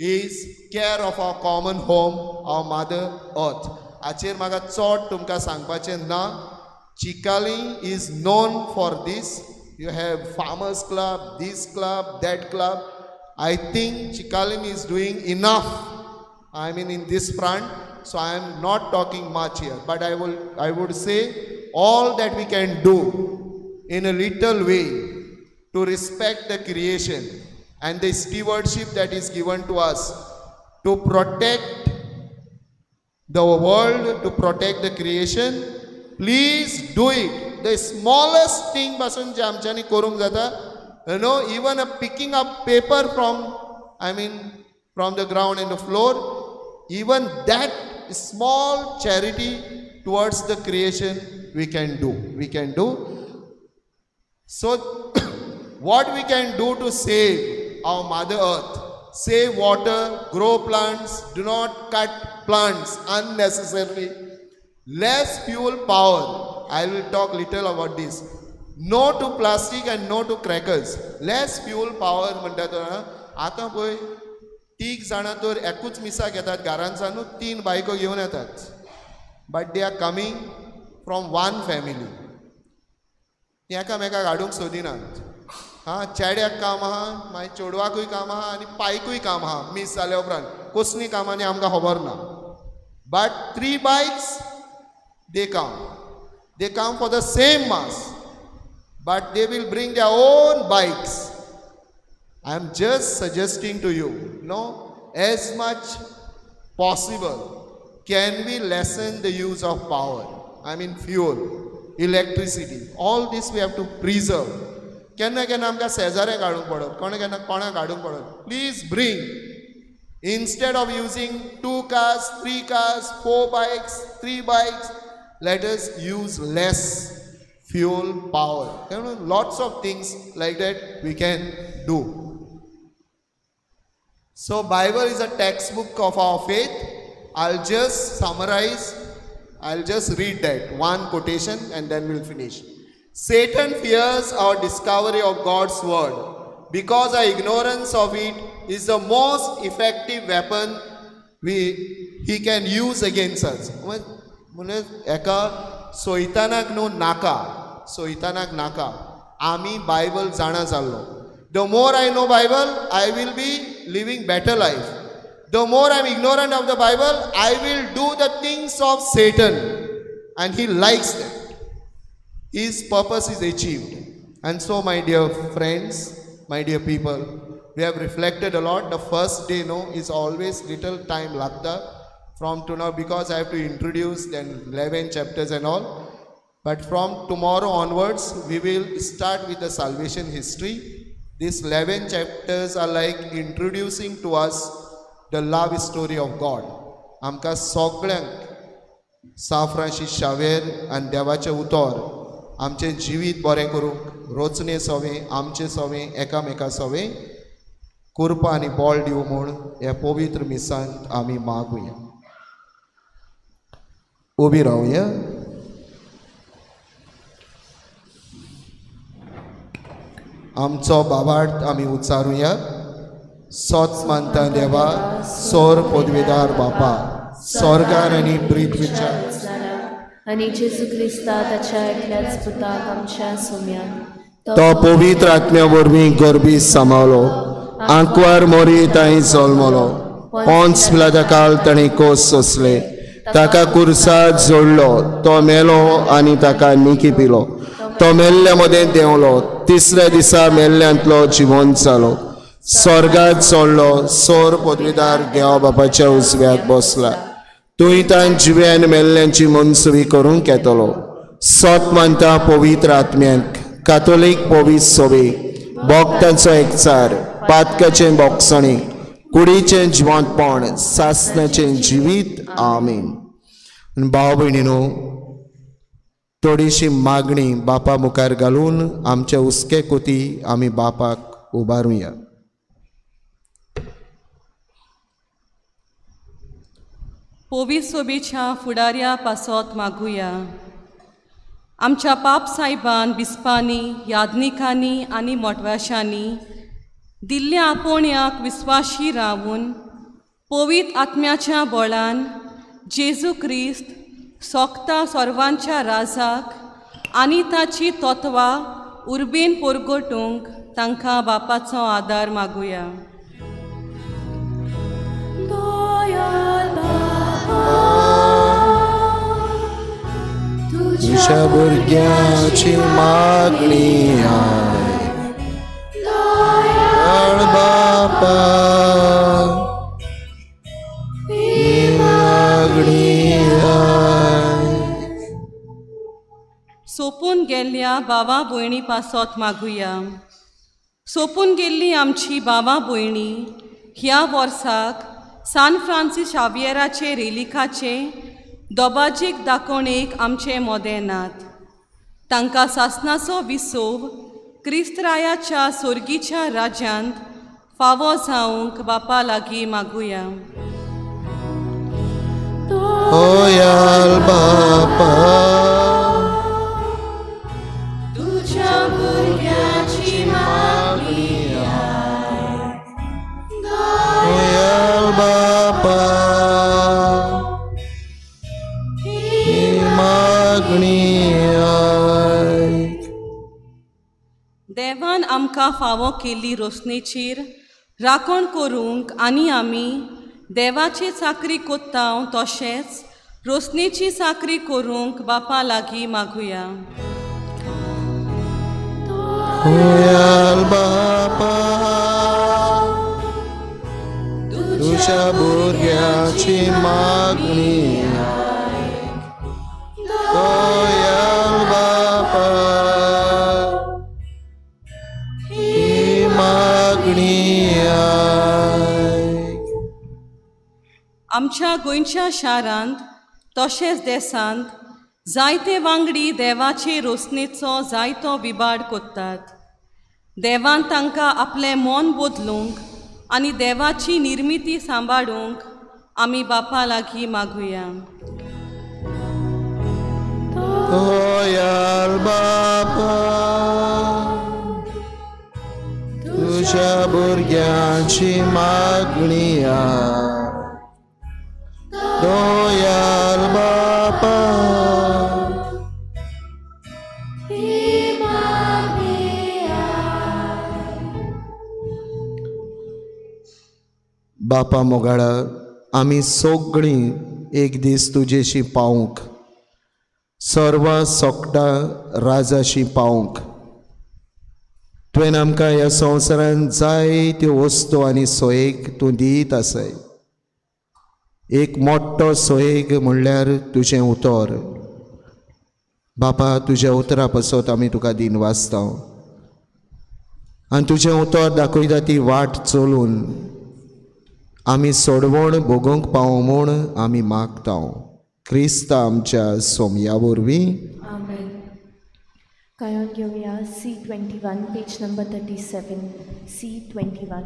is care of our common home, our mother earth. हाचेर म्हाका चड तुमकां सांगपाचें ना. Chicalim is known for this. You have farmers club, this club, that club. I think Chicalim is doing enough, I mean, in this front. So I am not talking much here, but I would say all that we can do in a little way to respect the creation and the stewardship that is given to us to protect the world, to protect the creation, please do it. The smallest thing पासून जे आमच्यांनी करूंक जाता, you know, even a picking up paper from, I mean, from the ground and the floor, even that small charity towards the creation we can do. We can do. So what we can do to save our mother earth? Save water, grow plants, do not cut plants unnecessarily. Less fuel power. I will talk little about this. No to plastic and no to crackers. Less fuel power म्हणटा तो आतां पळय तीग जाणां तर एकूच मिसाक येतात घरांत न्हू, तीन बायको घेवन येतात, but they are coming from one family. ती एकामेकाक हाडूंक सोदिनात. हां, चेड्याक काम आहा, मागीर चेडवाकूय काम आहा आनी पायकूय काम आहा. मीस जाल्या उपरांत कसलीं कामां न्ही आमकां खबर ना, but three bikes they come, they come for the same mass. But they will bring their own bikes. I am just suggesting to you, no, as much possible, can we lessen the use of power? I mean fuel, electricity, all this we have to preserve. केन्ना केन्ना आमकां शेजाऱ्याक हाडूंक पडत, कोणा केन्ना कोणाक हाडूंक पडत. Please bring, instead of using 2 cars, 3 cars, 4 bikes, 3 bikes, let us use less fuel, power. You know, lots of things like that we can do. So Bible is a textbook of our faith. I'll just summarize, I'll just read that one quotation and then we'll finish. Satan fears our discovery of God's word because our ignorance of it is the most effective weapon he can use against us. म्हणजे एका सोयतानाक न्हू नाका, सोयतानाक नाका, आमी Bible जाणा जाल्लो. The more I know Bible, I will be living better life. The more I am ignorant of the Bible, I will do the things of Satan, and he likes that. His purpose is achieved. And so, my dear friends, my dear people, we have reflected a lot. The first day, no, is always little time lagta from to now, because I have to introduce then 11 chapters and all. But from tomorrow onwards, we will start with the salvation history. These 11 chapters are like introducing to us the love story of God. आमकां सगळ्यांक सांत Francis Xavier आनी देवाचें उतर आमचें जिवीत बरें करूंक रोचणे सवें आमचें सवें एकामेका सवें कृपा आनी बळ दिवं म्हूण ह्या पवित्र मिसांत आमी मागुया. उबी रावया. आमचो बाबार्थ आमी उच्चारुया. सोच मानता देवा, सोर पदवीदार बापा, स्वर्गार आनी पृथ्वीच्या आनी जेजू क्रिस्ता ताच्या एकल्याच पुताक आमच्या सोम्यान तो पवित्र आत्म्या वरवीं गर्भी सांबाळलो, आंकवार मोरी तांणी जल्मलो, पोन्स पिलाता ताणें कोस सोंसले, ताका कुर्सात जोडलो, तो मेलो आनी ताका निकी पिलो, तो मेल्ल्या मदें देंवलो, तिसऱ्या दिसा मेल्ल्यांतलो जिवंत जालो, स्वर्गात चडलो, सोर पदवीदार देवा बापाच्या उजव्याक बसला, तुंय तान जिव्या आनी मेल्ल्यांची मनसुवी करूंक येतलो. सत मानता पवित्र आत्म्यांक, कातोलीक पवित्र सोबे, भक्तांचो एकचार, पातकाचें बोगसणें, कुडीचें जिवंतपण, सासणाचें जिवीत. आमीन. भाव भयणीनो, थोडीशी मागणी बापा मुखार घालून आमचे हुस्के कोती आमी बापाक उबारुया. पवित्र सोबेच्या फुडाऱ्या पासत मागुया. आमच्या पाप सायबान बिस्पांनी, यादनिकांनी आनी मोटवाशांनी दिल्ल्या आपोवण्याक विस्वाशी रावून पवित्र आत्म्याच्या बळान जेजू क्रिस्त सोगता सर्वांच्या राजाक आनी ताची तत्वां उर्बेन परगटूंक तांकां बापाचो आदार मागुया. तुज्या भुरग्याची मागणी आय बापा, मागणी आय. सोपून गेल्ल्या बाबा भयणी पासत मागुया. सोपून गेल्ली आमची बाबा भयणी ह्या वर्साक सान फ्रांसीस शावियराचे रेलिकाचे दोबाजीक दाखोवणेक आमचे मोदें नात. तांकां सासणाचो विसोव क्रिस्तरायाच्या सोर्गीच्या राज्यांत फावो जावंक बापा लागीं मागुया. बापा, तुज्या भुरग्याची मागणी बापा, मागणी. देवान आमकां फावो केल्ली रोसणेचेर राखण करूंक आनी आमी देवाची चाकरी कोत्ता तशेंच रोसणेची चाकरी करूंक बापा लागीं मागुया. दयाल बापा तुझ्या भुरग्याची मागणी दयाल बापा ही मागणी. आमच्या गोंयच्या शारांत तशेंच देशांत जायते वांगडी देवाचे रोसणेचो जायतो विबाड कोत्तात. देवान तांकां आपलें मन बदलूंक आनी देवाची निर्मिती सांबाळूंक आमी बापा लागीं मागुया. दयाल बापा तुझ्या भुरग्यांची मागणी दयाल बापा बापा मोगाळा आमी सगळीं एक दीस तुजेशी पावूंक सर्व सोकटा राजाशी पावूंक तुवें आमकां ह्या संवसारांत जायत्यो वस्तू आनी सोयेक तूं दीत आसाय. एक मोठो सोयेग म्हणल्यार तुजें उतर. बापा तुज्या उतरा पासत आमी तुका दिन वाचता आनी तुजें उतर दाखयता ती वाट चलून आमी सोडवण भोगूंक पावो म्हूण आमी मागता क्रिस्ता आमच्या सोमया वरवीं. आमेन. गायन घेवया C21 page number 37. C21.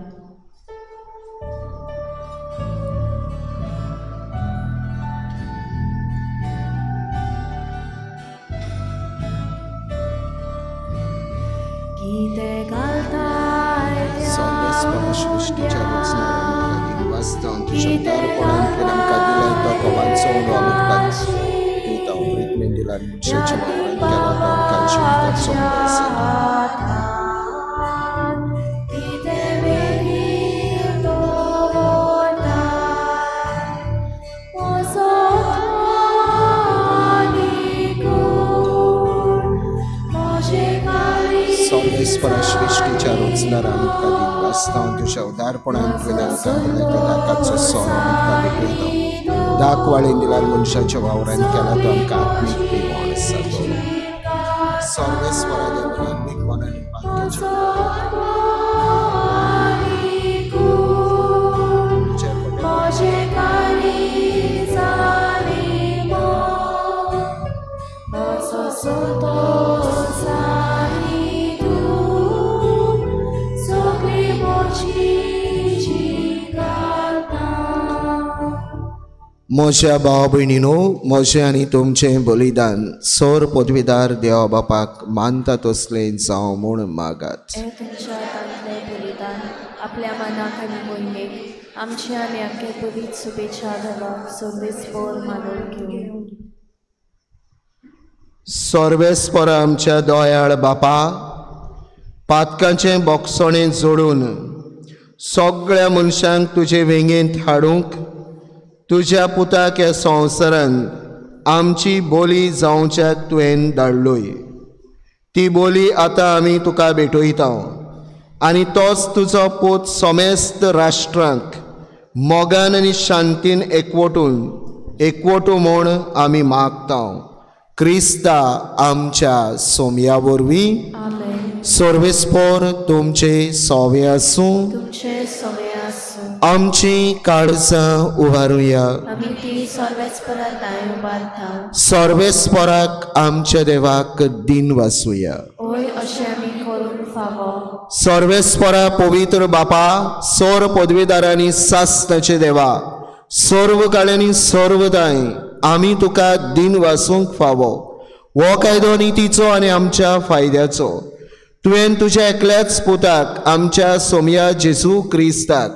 सृष्टीच्या रचना वाचता तुज्या उदारपणान तुवें आमकां दिलाय तो कवांचो उलो आमी तुका दिता. प्रितमेन दिला आनी मनशाच्या वावरान केला तो आमकां जिविताचो आसा. सर्वेस्परा सृष्टीच्या रचणारा आमी तुका दिन वाचता तुज्या उदारपणान तुवें आमकां दिलाय तो दाकाचो सोरो आमी तुका भेटयता. दाक वाळेन दिला मनशाच्या वावरान केला तो आमकां आत्मीक पिवण आसा. सर्वेस्परा देवान आत्मीक मन आनी पातकाच्या म्हज्या भाव भयणीनो म्हजें आनी तुमचें बलिदान सर पदवीदार देवा बापाक मानता तसलें जावं म्हूण मागात. तुमच्या हातांतलें बलिदान आपल्या मनाक आनी मोहिमेक आमच्या आनी आमचे पवित्र शुभेच्छा देवाक सर्वेस्पर मानून घेवं. सर्वेस्पर आमच्या दयाळ बापा पातकांचें बोगसणें जोडून सगळ्या मनशांक तुजे वेंगेंत हाडूंक तुज्या पुताक ह्या संवसारांत आमची बोली जावच्याक तुवें धाडलोय. ती बोली आतां आमी तुका भेटयता आनी तोच तुजो पूत समेस्त राष्ट्रांक मोगान आनी शांतीन एकवटून एकवटू म्हूण आमी मागता क्रिस्ता आमच्या सोमया वरवीं. सर्वेस्पर तुमचे सोवे आसूं. आमची काळजां उबारुया. सर्वेस्पराक आमच्या देवाक दिन वाचुया. सर्वेस्परा पवित्र बापा सर पदवीदारांनी सासनाचे देवा सर्व काळ्यांनी सर्वदाय आमी तुका दिन वाचूंक फावो. हो कायदो नितीचो आनी आमच्या फायद्याचो. तुवें तुज्या एकल्याच पुताक आमच्या सोमया जेजू क्रिस्ताक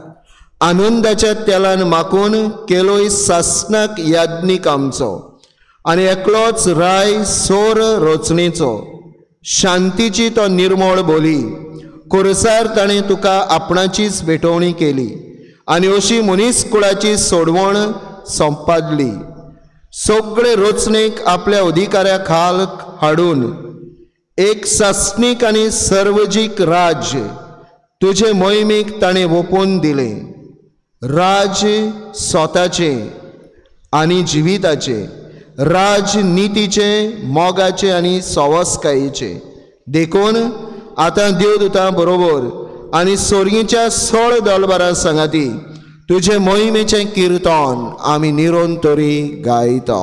आनंदाच्या तेलान माकून केलोय सासनाक याज्ञीक आमचो आनी एकलोच राय सोर रचणेचो शांतीची तो निर्मळ बोली कोरसार ताणें तुका आपणाचीच भेटवणी केली आनी अशी मनीस कुळाची सोडवण संपादली. सगळे रचणेक आपल्या अधिकाऱ्या खाल हाडून एक सासणीक आनी सर्वजीक राज्य तुजे मोहिमेक ताणें वोपून दिलें. राज्य स्वताचें आनी जिविताचें, राज नितीचें, मोगाचें आनी सवसकायेचें. देखून आतां देवदूतां बरोबर आनी सोर्गीच्या 16 दलबारां सांगाती तुजे मोहिमेचें किर्तन आमी निरंतरी गायता.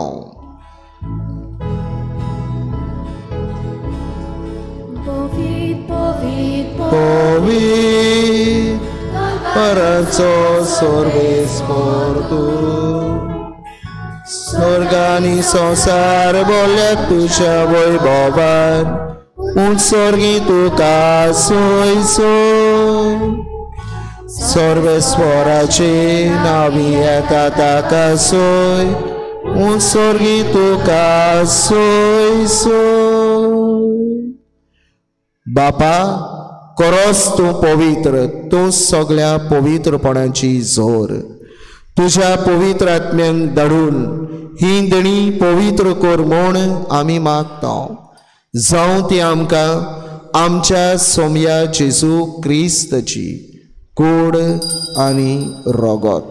पवित्र पराचो सर्वेस्पर तूं, स्वर्गानी संवसार बोल्ल्या तुज्या वैभवान, उत्सर्गी तुका सोय सोय. सर्वेस्पराचे नावी येता ताका सोय, उत्सर्गी तुका सोय सोय. बापा करोस तूं पवित्र, तूं सगळ्या पवित्रपणाची जोर. तुज्या पवित्र आत्म्यांक धाडून ही देणी पवित्र कर म्हूण आमी मागता. जावं ती आमकां आमच्या सोमया जेजू क्रिस्ताची कूड आनी रगत.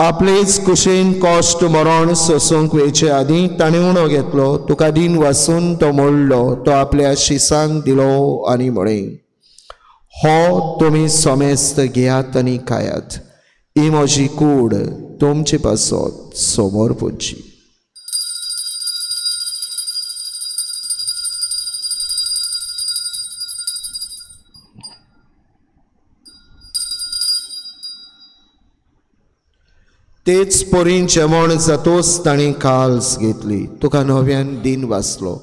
आपलेच कुशीन कश्ट मरण सोसूंक वेचे आदीं ताणें उणो घेतलो, तुका दीन वासून तो मोडलो, तो आपल्या शिसांक दिलो आनी म्हळें, हो तुमी समेस्त घेयात आनी खायात, ही म्हजी कूड तुमचे पासत समोर पडची. तेच परीन जेवण जातोच ताणें काल्स घेतली, तुका नव्यान दीन वाचलो,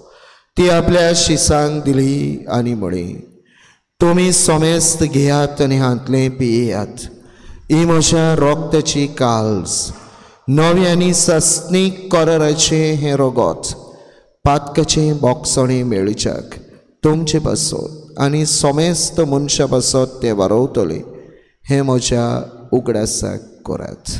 ती आपल्या शिसांक दिली आनी म्हळें, तुमी समेस्त घेयात आनी हांतलें पियेयात, ही म्हज्या रोगताची काल्स, नवी आनी सासणीक कराराचें हें रगत पातकाचें बोगसणें मेळच्याक तुमचे पासत आनी समेस्त मनशां पासत तें वारवतलें, हें म्हज्या उगडासाक करात.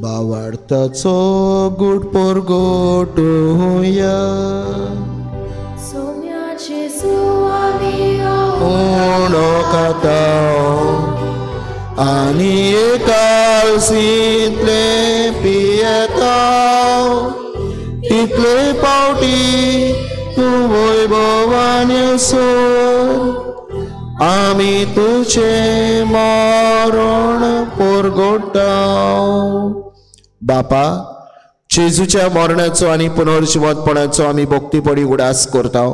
बावार्थाचो गुड परगोटुया, उणो खाता आनी एकालसींतले पियेता, तितले पावटी तूं वैभवान सोर, आमी तुजें मरण परगोटा. बापा, जेजूच्या मरणाचो आनी पुनर्जिवंतपणाचो आमी भक्तीपणी उडास करता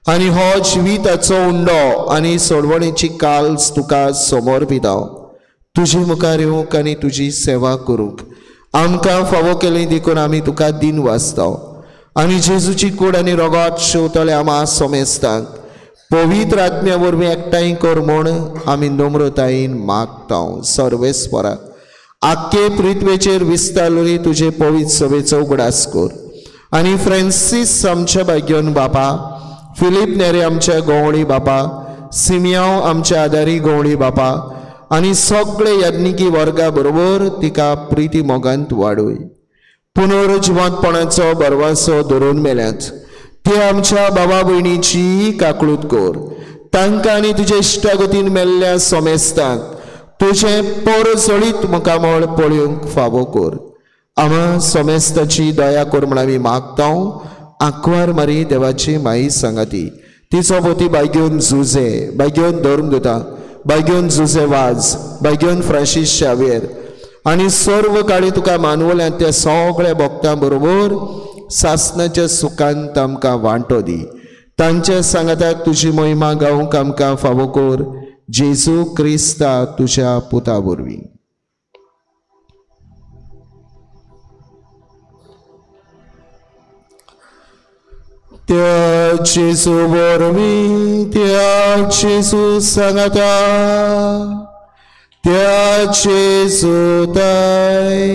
आनी हो जिविताचो उंडो आनी सोडवणेची काल्स तुका समोर पिता. तुजे मुखार येवंक आनी तुजी सेवा करूंक आमकां फावो केली देखून आमी तुका दीन वाचता आनी जेजूची कूड आनी रगत शेवतले आमा समेस्तांक पवित्र आत्म्या वरवीं एकठांय कर म्हूण आमी नम्रतायेन मागता. सर्वेस्परा, आख्खे पृथ्वेचेर विस्तारली तुजे पवित्र सभेचो उगडास कर आनी फ्रांसीस आमच्या भाग्योन बापा, फिलीप नेरे आमच्या गवळी बापा, सिमियांव आमच्या आदारी गवळी बापा आनी सगळे याज्ञिकी वर्गा बरोबर तिका प्रिती मोगांत वाडय. पुनर्जिवंतपणाचो भरवासो धरून मेल्यात ते आमच्या बाबा भयणीची काकळूत कर, तांकां आनी तुजे इश्टागतीन मेल्ल्या समेस्तांक तुजें परजळीत मुखामळ पळोवंक फावो कर. आमा समेस्ताची दया कर म्हण आमी मागता. आंकवार मारी देवाची माई सांगाती, तिचो पोती बायगेवन जुजे, बायगेवन धर्मदूता, बायगेवन जुजे वाज, बायगेवन फ्रांसीस शावेर आनी सर्व काळी तुका मानवल्यात त्या सगळ्या भक्तां बरोबर सासनाच्या सुखांत आमकां वांटो दी. तांच्या सांगाताक तुजी महिमा गावंक आमकां फावो कर, जेजू क्रिस्ता तुज्या पुता वरवीं. त्या जेजू वरवीं, त्या जेजू सांगाता, त्या जेजू ताय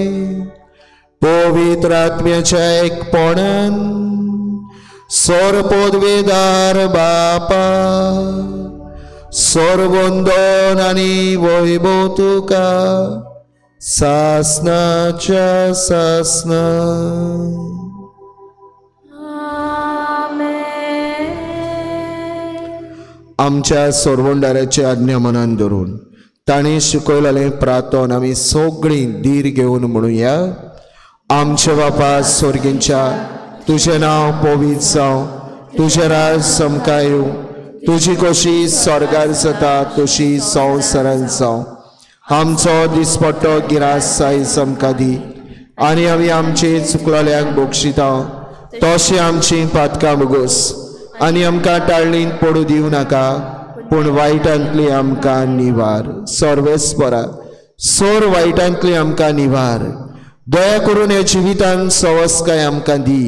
पवित्र आत्म्याच्या एकपणान सोरपोदवेदार बापा सोरवंदन आनी वैभव तुका सासनाच्या सासना. आमच्या सोरवंडाराचे आज्ञा मनान धरून ताणें शिकयलेलें प्रार्थन आमी सगळीं धीर घेवन म्हणुया. आमच्या बापा स्वर्गींच्या, तुजें नांव पवित्र जावं, तुजें राज समकां येवं, तुजी कशी स्वर्गार जाता तशी संवसारांत जावं. आमचो दिसपट्टो गिरास आयज आमकां दी आनी आमी आमचे चुकलेल्यांक बक्षिता तशें आमची पातकां भोगोस आनी आमकां टाळणींत पडूं दिवं नाका, पूण वायटांतली आमकां निवार. सर्वेस्परा सोर वायटांतली आमकां निवार. दया करून ह्या जिवितांत सवस्काय आमकां दी.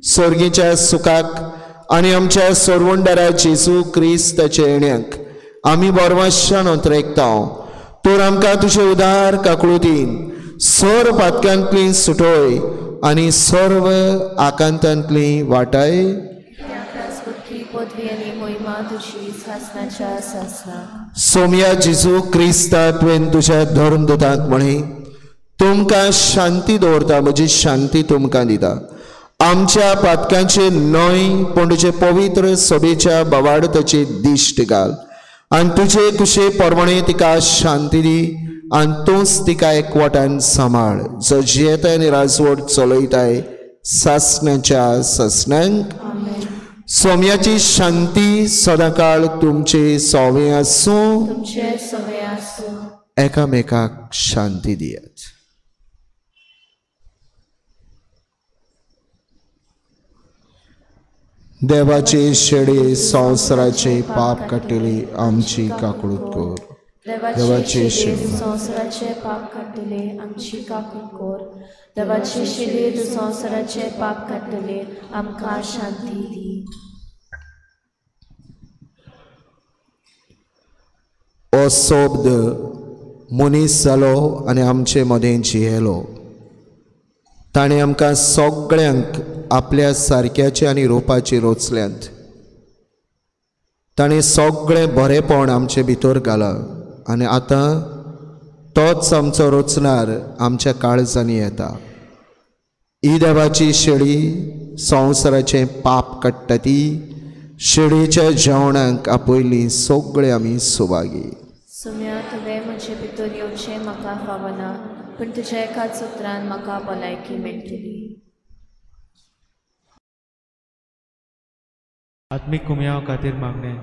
स्वर्गीच्या सुखाक आनी आमच्या सोरवंडारा जेजू क्रिस्ताच्या येण्याक आमी बरवाशान अंतरेकता. तर आमकां तुजे उदार काकळुतीन सर्व पातक्यांतली सुटोय आनी सर्व आकांतांतली वाटाय. सोम्या जेजू क्रिस्ता, तुवें तुज्या धर्मदूतांक म्हळें, तुमकां शांती दवरता, म्हजी शांती तुमकां दिता. आमच्या पातकांचे न्हय पूण तुजे पवित्र सभेच्या बवाडताची दिश्ट घाल आनी तुजे कुशे प्रमाणे तिका शांती दी आनी तूंच तिका एकवटान सांबाळ, जो जियेताय आनी राजवट चलयताय सासण्याच्या सासण्यांक. सोम्याची शांती सदांकाळ तुमचे सोवे आसूं. एकामेकाक शांती दियात. देवाचे शेडे संवसाराचे पाप काडटले आमची काकळूत कर. देवाचे शेडे संवसाराचे पाप काडटले आमची काकूत कर. देवाचे शेडे संवसाराचे पाप काडटले आमकां शांती दी. हो शब्द मनीस जालो आनी आमचे मदें जियेलो. ताणें आमकां सगळ्यांक आपल्या सारक्याचे आनी रोपाचे रोचल्यांत. ताणें सगळें बरेंपण आमचे भितर घालां आनी आतां तोच आमचो रोचणार आमच्या काळजांनी येता. ही देवाची शेळी संवसाराचें पाप काडटा ती शेळीच्या जेवणाक आपयली सगळे आमी सुभागी. सोम्या, तुवें म्हजे भितर येवचें म्हाका फावना, पूण तुज्या एकाच उतरान म्हाका भलायकी मेळटली. आत्मीक कुमयाव खातीर मागणें.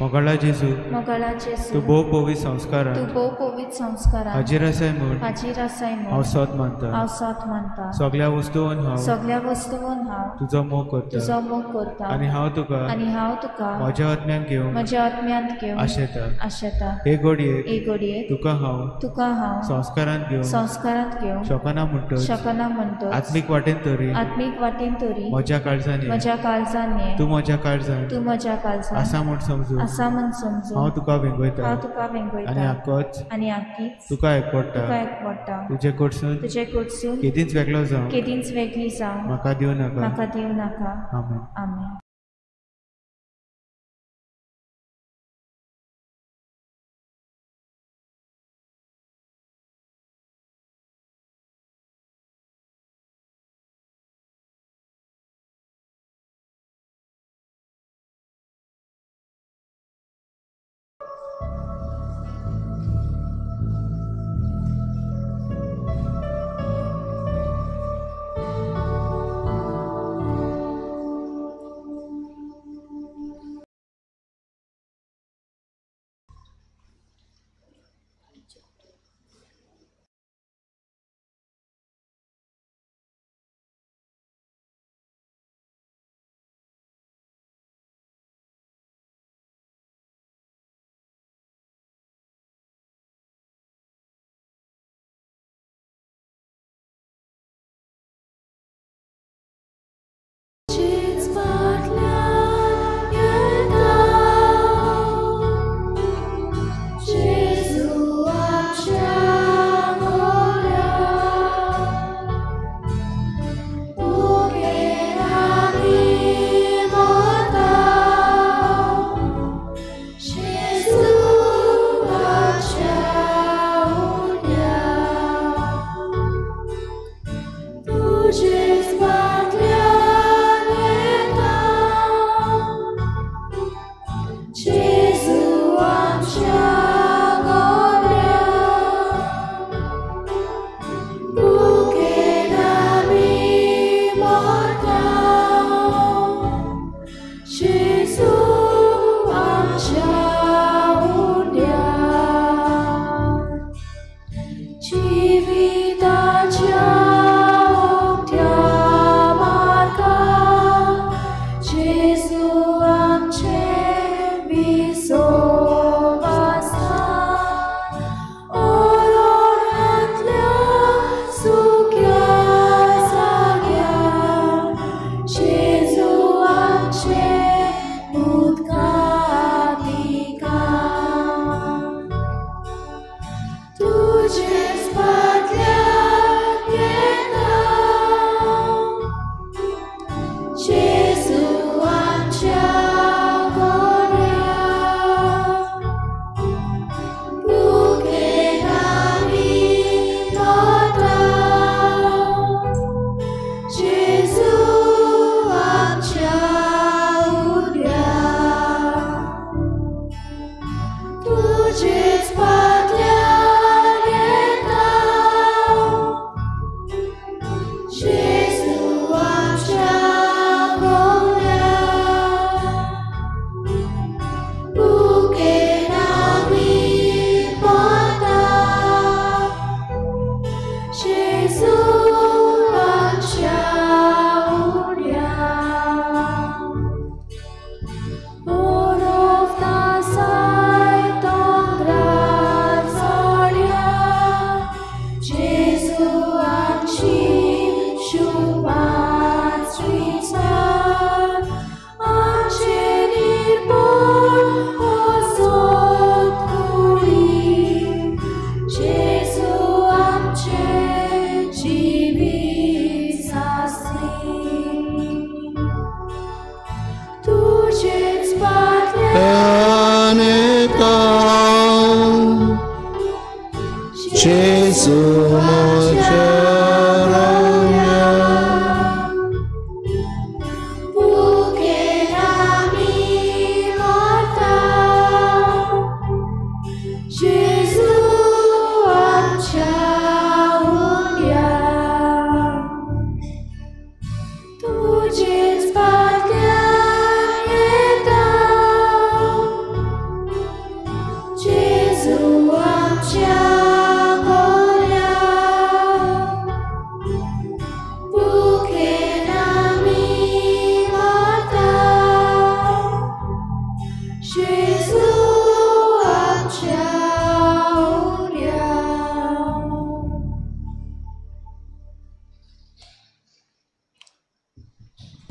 मोगाळा जेजू, मोगाळा जेजू, तूं भोव पवित्र संस्कारान, तूं भोव पवित्र संस्कारान हाजीर आसाय म्हूण, हाजीर आसाय म्हूण हांव सत मानता, हांव सत मानता. सगळ्या वस्तून हांव, सगळ्या वस्तून हांव तुजो मोग करता, तुजो मोग करता. आनी हांव तुका, आनी हांव तुका म्हज्या आत्म्यांत घेवन, म्हज्या आत्म्यांत घेवन आशेता, आशेता. हे घडयेक, हे घडयेक तुका हांव, तुका हांव संस्कारांत घेवन, संस्कारांत घेवन शकना म्हणटच, शकना म्हणटच आत्मीक वाटेन तरी, आत्मीक वाटेन तरी म्हज्या काळजान, म्हज्या काळजान तूं म्हज्या काळजान, तूं म्हज्या काळजान आसा म्हूण समजून, आसा म्हूण समजून हांव तुका वेंगयता, हांव तुका वेंगयता. आनी आकच, आनी आकीच तुका एकवटा, तुका एकवटा. तुजे कडसून, तुजे कडसून केदींच वेगळो जावं, केदींच वेगळी जावं म्हाका दिवं नाका, म्हाका दिवं नाका. आमेन. आमेन.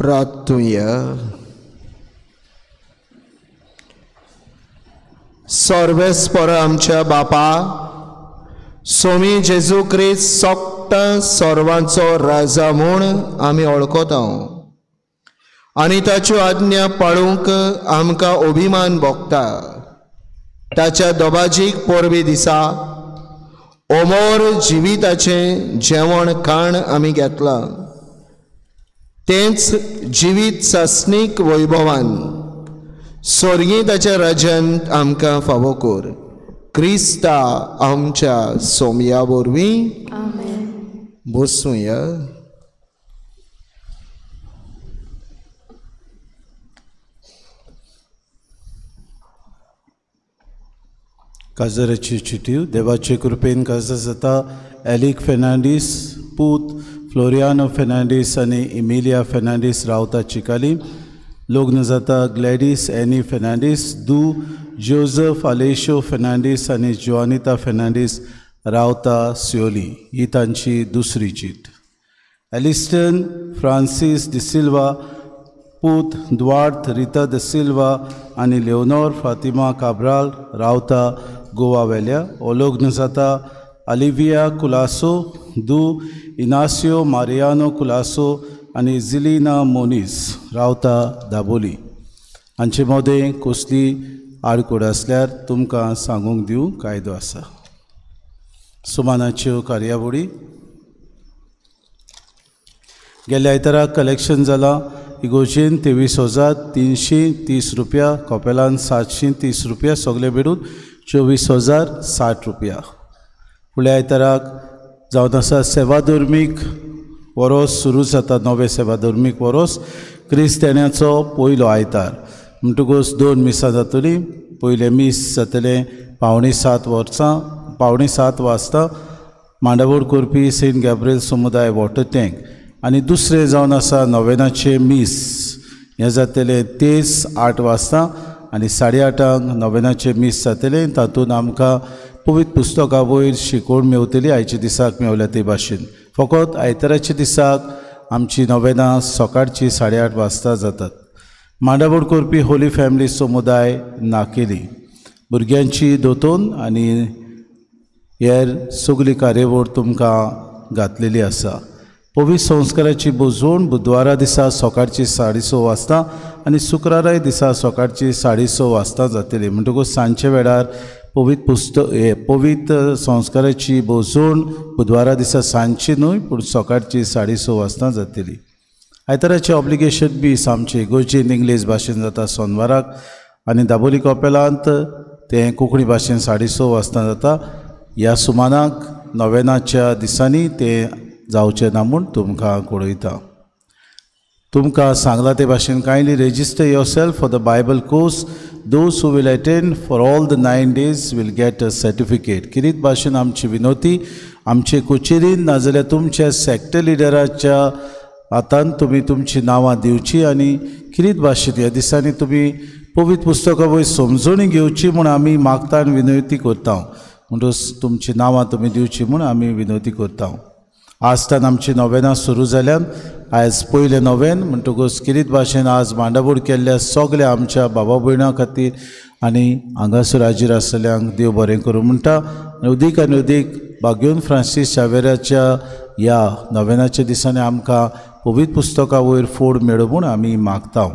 प्रार्थुया. सर्वेस्पर आमच्या बापा सोमी जेजू क्रिस्त सोगटा सर्वांचो राजा म्हूण आमी वळखता आनी ताच्यो आज्ञा पाळूंक आमकां अभिमान भोगता. ताच्या दोबाजीक परबे दिसा अमर जिविताचें जेवण खाण आमी घेतलां, तेंच जिवीत सासणीक वैभवान स्वर्गीय ताच्या राज्यांत आमकां फावो कर. क्रिस्ता आमच्या सोमया वरवीं. बसूया. काजराची चिटी देवाचे कृपेन काजार जाता एलिक फेर्नांडीस पूत फ्लोरियानो फेर्नांडीस आनी इमिलिया फेर्नांडीस रावता चिकाली. लग्न जाता ग्लॅडीस एनी फेर्नांडीस दू जोजफ आलेशो फेर्नांडीस आनी जोआनिता फेर्नांडीस रावता सियोली. ही तांची दुसरी चीट. एलिस्टन फ्रांसीस डिसिल्वा पूत दुआर्थ रिता the Silva आनी लेओनोर फातिमा काब्राल रावता गोवा वेल्या. लग्न जाता अलिविया कुलासो दू इनासियो मारियानो कुलासो आनी जिलिना मोनीस रावता दाबोली. हांचे मदें कसली आडकोड आसल्यार तुमकां सांगूंक दिवंक कायदो आसा. सुमानाच्यो कार्यावळी गेल्या आयताराक कलेक्शन जालां इगोजेन 23,330 रुपया, कपेलान 730 रुपया, सगळे मेळून 24,060 रुपया. फुडल्या आयताराक जावन आसा सेवाधर्मीक वरोस सुरू जाता. नवें सेवाधर्मीक वरोस क्रिस्तांवाचो पयलो आयतार म्हणटकूच 2 मिसां जातलीं. पयलें मीस जातलें 6:45 वाजता मांडावळ करपी सेंट गॅब्रियल समुदाय वॉटर टँक आनी दुसरें जावन आसा नोवेनाचें मीस हें जातलें तेच 8 वाजता आनी 8:30 नोवेनाचें मीस जातलें. तातूंत आमकां पवित्र पुस्तका वयर शिकवण मेवतली आयच्या दिसाक मेवल्या ते भाशेन. फकत आयताराच्या दिसाक आमची नोवेनां सकाळची 8:30 वाजता जातात. मांडावळ करपी होली फॅमिली समुदाय नाकेली भुरग्यांची दोतोन आनी हेर सगळी कार्यावळ तुमकां घातलेली आसा. पवित्र संस्काराची बुजवण बुधवारा दिसा सकाळची 6:30 वाजता आनी शुक्राराय दिसा सकाळची 6:30 वाजता जातली. म्हणटकूच सांजचे वेळार पवित्र पवित्र संस्काराची भोजवण बुधवारा दिसा सांजची न्हय पूण सकाळची 6:30 वाजता जातली. आयताराचें ऑब्लिगेशन बीस आमचे इगोर्जेन इंग्लीश भाशेन जाता सोनवाराक आनी दाबोली कपेलांत तें कोंकणी भाशेन 6:30 वाजता जाता. ह्या सुमानाक नोवेनाच्या दिसांनी तें जावचें ना म्हूण तुमकां कळयता. तुमकां सांगलां ते भाशेन kindly register yourself for the Bible course. Those who will attend for all the 9 days will get a certificate. किरीत भाशेन आमची विनोती आमचे कचेरीन नाजाल्यार तुमच्या सॅक्टर लिडराच्या हातान तुमी तुमची नांवां दिवची आनी किरीत भाशेन ह्या दिसांनी तुमी पवित्र पुस्तकां वयर समजणी घेवची म्हूण आमी मागता आनी विनवती करता. म्हणटकच तुमची नांवां तुमी दिवची म्हूण आमी विनवती करता. आजतान आमची नोवेनां सुरू जाल्यान आयज पयलें नोवेन म्हणटकूच किरीत भाशेन आज मांडावळ केल्ल्या सगल्या आमच्या बाबा भयणां खातीर आनी हांगासर हाजीर आसतल्यांक देव बरें करूं म्हणटा. आनी उदीक आनी उदीक बाग्योन फ्रांसीस शावेराच्या ह्या नोवेनाच्या दिसांनी आमकां पवित्र पुस्तका वयर फोड मेळूं म्हूण आमी मागता.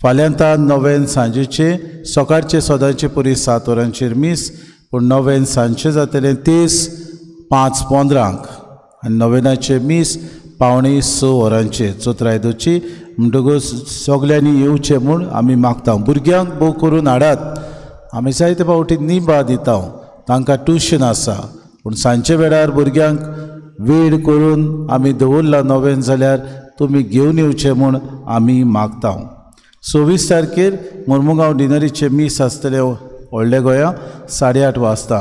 फाल्यां तान नोवेन सांजेचे सकाळचे सदांचे परी 7 वरांचेर मीस पूण नोवेन सांजचें जातलें 5:15 आनी नोवेनाचें मीस 5:45 वरांचेर चवथराय दोची. म्हणटकूच सगल्यांनी येवचें म्हूण आमी मागता. भुरग्यांक भोव करून हाडात. आमी जायते फावटी निबां दिता, तांकां ट्युशन आसा पूण सांजचे वेळार भुरग्यांक वेळ करून आमी दवरला नोवेन जाल्यार तुमी घेवन येवचें म्हूण आमी मागता. 26 तारखेर मोर्मुगांव डिनरीचें मीस आसतलें व्हडल्या गोंया 8:30 वाजता.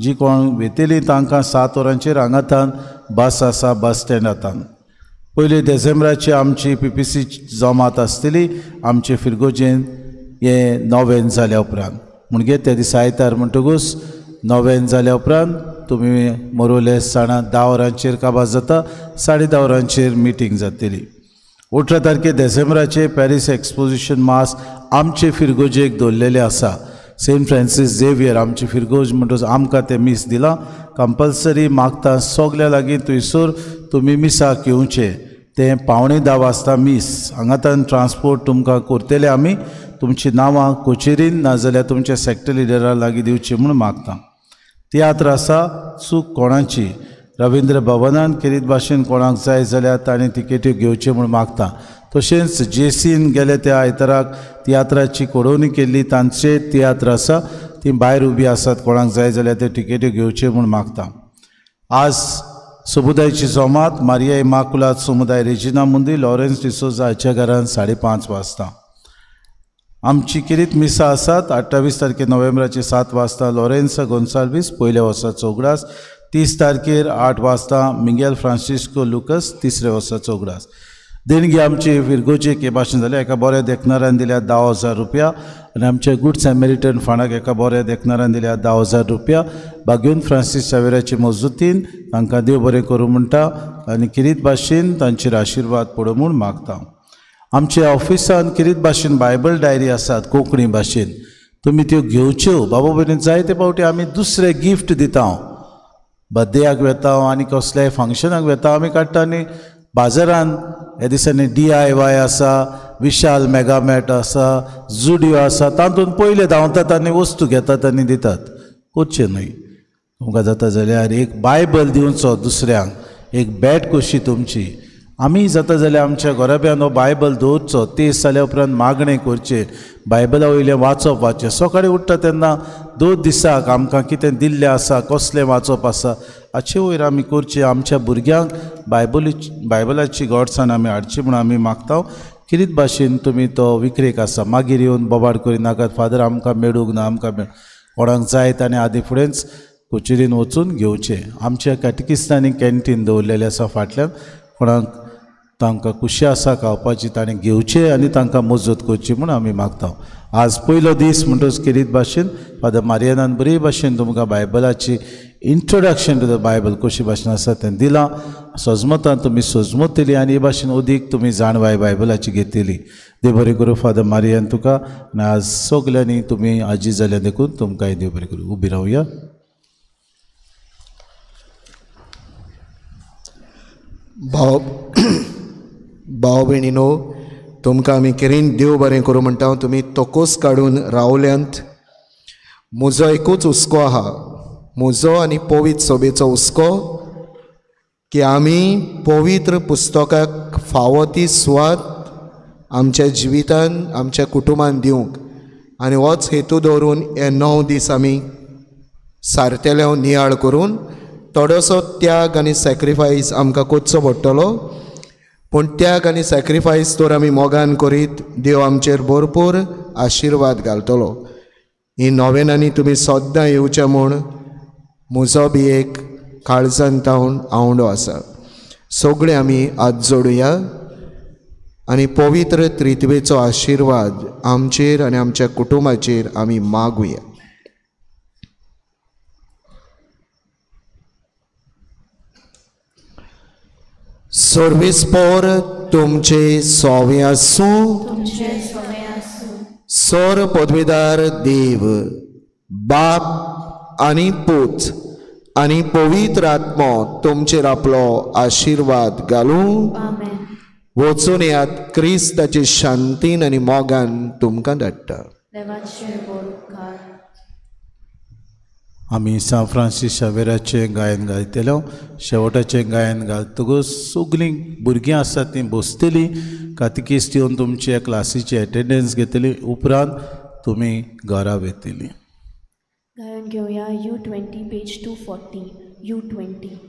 जी कोण वेतली तांकां 7 वरांचेर हांगातान बस आसा बस स्टँडातान. 1 डिसेंबराची आमची PPC जमात आसतली आमचे फिरगोजेन हें नोवेन जाल्या उपरांत म्हणजे त्या दिसा आयतार म्हणटकूच नोवेन जाल्या उपरांत तुमी मोरोले साणा 10 वरांचेर काबार जाता, 10:30 वरांचेर मिटींग जातली. 18 तारखे देसेंबराचे पॅरीस एक्सपोजिशन मास आमचे फिरगोजेक दवरलेले आसा. सेंट फ्रांसीस झेवियर आमची फिरगोज म्हणटकच आमकां तें मीस दिलां. कंपल्सरी मागता सगल्या लागीं थंयसर तुमी मिसाक येवचें. तें 9:45 वाजता मीस. हांगातान ट्रांसपोर्ट तुमकां करतले आमी. तुमची नांवां कोचेरीन नाजाल्यार तुमच्या सेक्टर लिडरा लागीं दिवची म्हूण मागता. तियात्र आसा चूक कोणाची रविंद्र भवनान खेरीत भाशेन कोणाक जाय जाल्यार ताणें तिकेट्यो घेवच्यो म्हूण मागता. तशेंच जेसीन गेले त्या आयताराक तियात्राची कोडोवणी केल्ली, तांचे तियात्र आसा ती भायर उबी आसात, कोणाक जाय जाल्यार ते तिकेट्यो घेवच्यो म्हूण मागता. आज समुदायाची जमात मारिया इमाकुलात समुदाय रेजिना मुंदी लॉरेन्स डिसोजा हाच्या घरान 5:30 वाजता. आमची किरीत मिसां आसात. 28 तारखे नोव्हेंबराचे 7 वाजता लॉरेन्स गोन्साल्वीस पयल्या वर्साचो उगडास, 30 तारखेर 8 वाजता मिगेल फ्रांसिस्को लुकस तिसऱ्या वर्साचो उगडास. देणगी आमची फिरगोजेक हे भाशेन जाल्या एका बऱ्या देखणारान दिल्या 10,000 रुपया आनी आमच्या गूड सॅमेरिटन फंडाक एका बऱ्या देखणारान दिल्या 10,000 रुपया. बागेवन फ्रांसीस शावेराचे मजुतीन तांकां देव बरें करूं म्हणटा आनी किरीत भाशेन तांचेर आशिर्वाद पडूं म्हूण मागता. आमच्या ऑफिसान किरीत भाशेन बायबल डायरी आसात कोंकणी भाशेन, तुमी त्यो घेवच्यो. बाबा भयणीन जायते फावटी आमी दुसरे गिफ्ट दिता, बर्थडेयाक वेता आनी कसल्याय फंक्शनाक वेता आमी काडटा आनी बाजारान ह्या दिसांनी DIY आसा, विशाल मेगामॅट आसा, जुडियो आसा, तातूंत पयले धांवतात आनी वस्तू घेतात आनी दितात. करचें न्हय. तुमकां जाता जाल्यार एक बायबल दिवचो दुसऱ्यांक, एक बॅट कशी तुमची. आमी जाता जाल्यार आमच्या घराब्यान हो बायबल दवरचो. 30 जाल्या उपरांत मागणें करचें, बायबला वयलें वाचप वाचचें. सकाळीं उठ्ठा तेन्ना 2 दिसाक आमकां कितें दिल्लें आसा, कसलें वाचप आसा हाचे वयर आमी करचें. आमच्या भुरग्यांक बायबलाची गोडसाण आमी हाडची म्हूण आमी मागता. किरीत भाशेन तुमी तो विक्रेक आसा, मागीर येवन बोबाड करिनाकात, फादर आमकां मेळूंक ना, आमकां मेळ. कोणाक जाय ताणें आदी फुडेंच कोचेरीन वचून घेवचें. आमच्या कॅटकिस्तांनी कॅन्टीन दवरलेलें आसा फाटल्यान, कोणाक तांकां खुशी आसा खावपाची ताणें घेवचें आनी तांकां मजत करची म्हूण आमी मागता. आज पयलो दीस म्हणटकच किरीत भाशेन फादर मारियानान बरे भाशेन तुमकां बायबलाची इंट्रोडक्शन टू the Bible कशी भाशेन आसा तें दिलां. सजमतान तुमी सजमतली आनी हे भाशेन अदीक तुमी जाणवाय बायबलाची घेतली. देव बरें करूं फादर मारियान तुका आनी आज सगल्यांनी तुमी आजी जाल्या देखून तुमकांय देव बरें करूं. उबी रावया. भाव भयणीनो, तुमकां आमी केरीन देव बरें करूं म्हणटा. तुमी तोकोस काडून रावल्यांत. म्हजो एकूच हुस्को आहा, म्हजो आनी पवित्र सभेचो हुस्को, की आमी पवित्र पुस्तकाक फावो ती सुवात आमच्या जिवितान, आमच्या कुटुंबान दिवंक, आनी होच हेतू दवरून हे 9 दीस आमी सारतेले नियाळ करून थोडोसो त्याग आनी सॅक्रिफायस आमकां करचो पडटलो. पूण त्याग आनी सॅक्रिफायस तर आमी मोगान करीत देव आमचेर भरपूर आशिर्वाद घालतलो. ही नोवेनांनी तुमी सद्दां येवचें म्हूण म्हजो बी एक काळजान तावन आवंडो आसा. सगळे आमी हात जोडुया आनी पवित्र त्रित्वेचो आशिर्वाद आमचेर आनी आमच्या कुटुंबाचेर आमी मागुया. सर्वेस्पोर तुमचे सोवे आसूं. सर पदवीदार देव बाप आनी पूत आनी पवित्र आत्मो तुमचेर आपलो आशिर्वाद घालूं. वचून येयात, क्रिस्ताचे शांतीन आनी मोगान तुमकां धाडटा. आमी सांत फ्रांसीस शावेराचें गायन घालतले. शेवटाचें गायन घालतकूच सगळीं भुरगीं आसात तीं बसतलीं, कातिकीस्त येवन तुमचे क्लासीची एटेंडन्स घेतली, उपरांत तुमी घरा वतली. गायन घेवया U20 page 240 U20.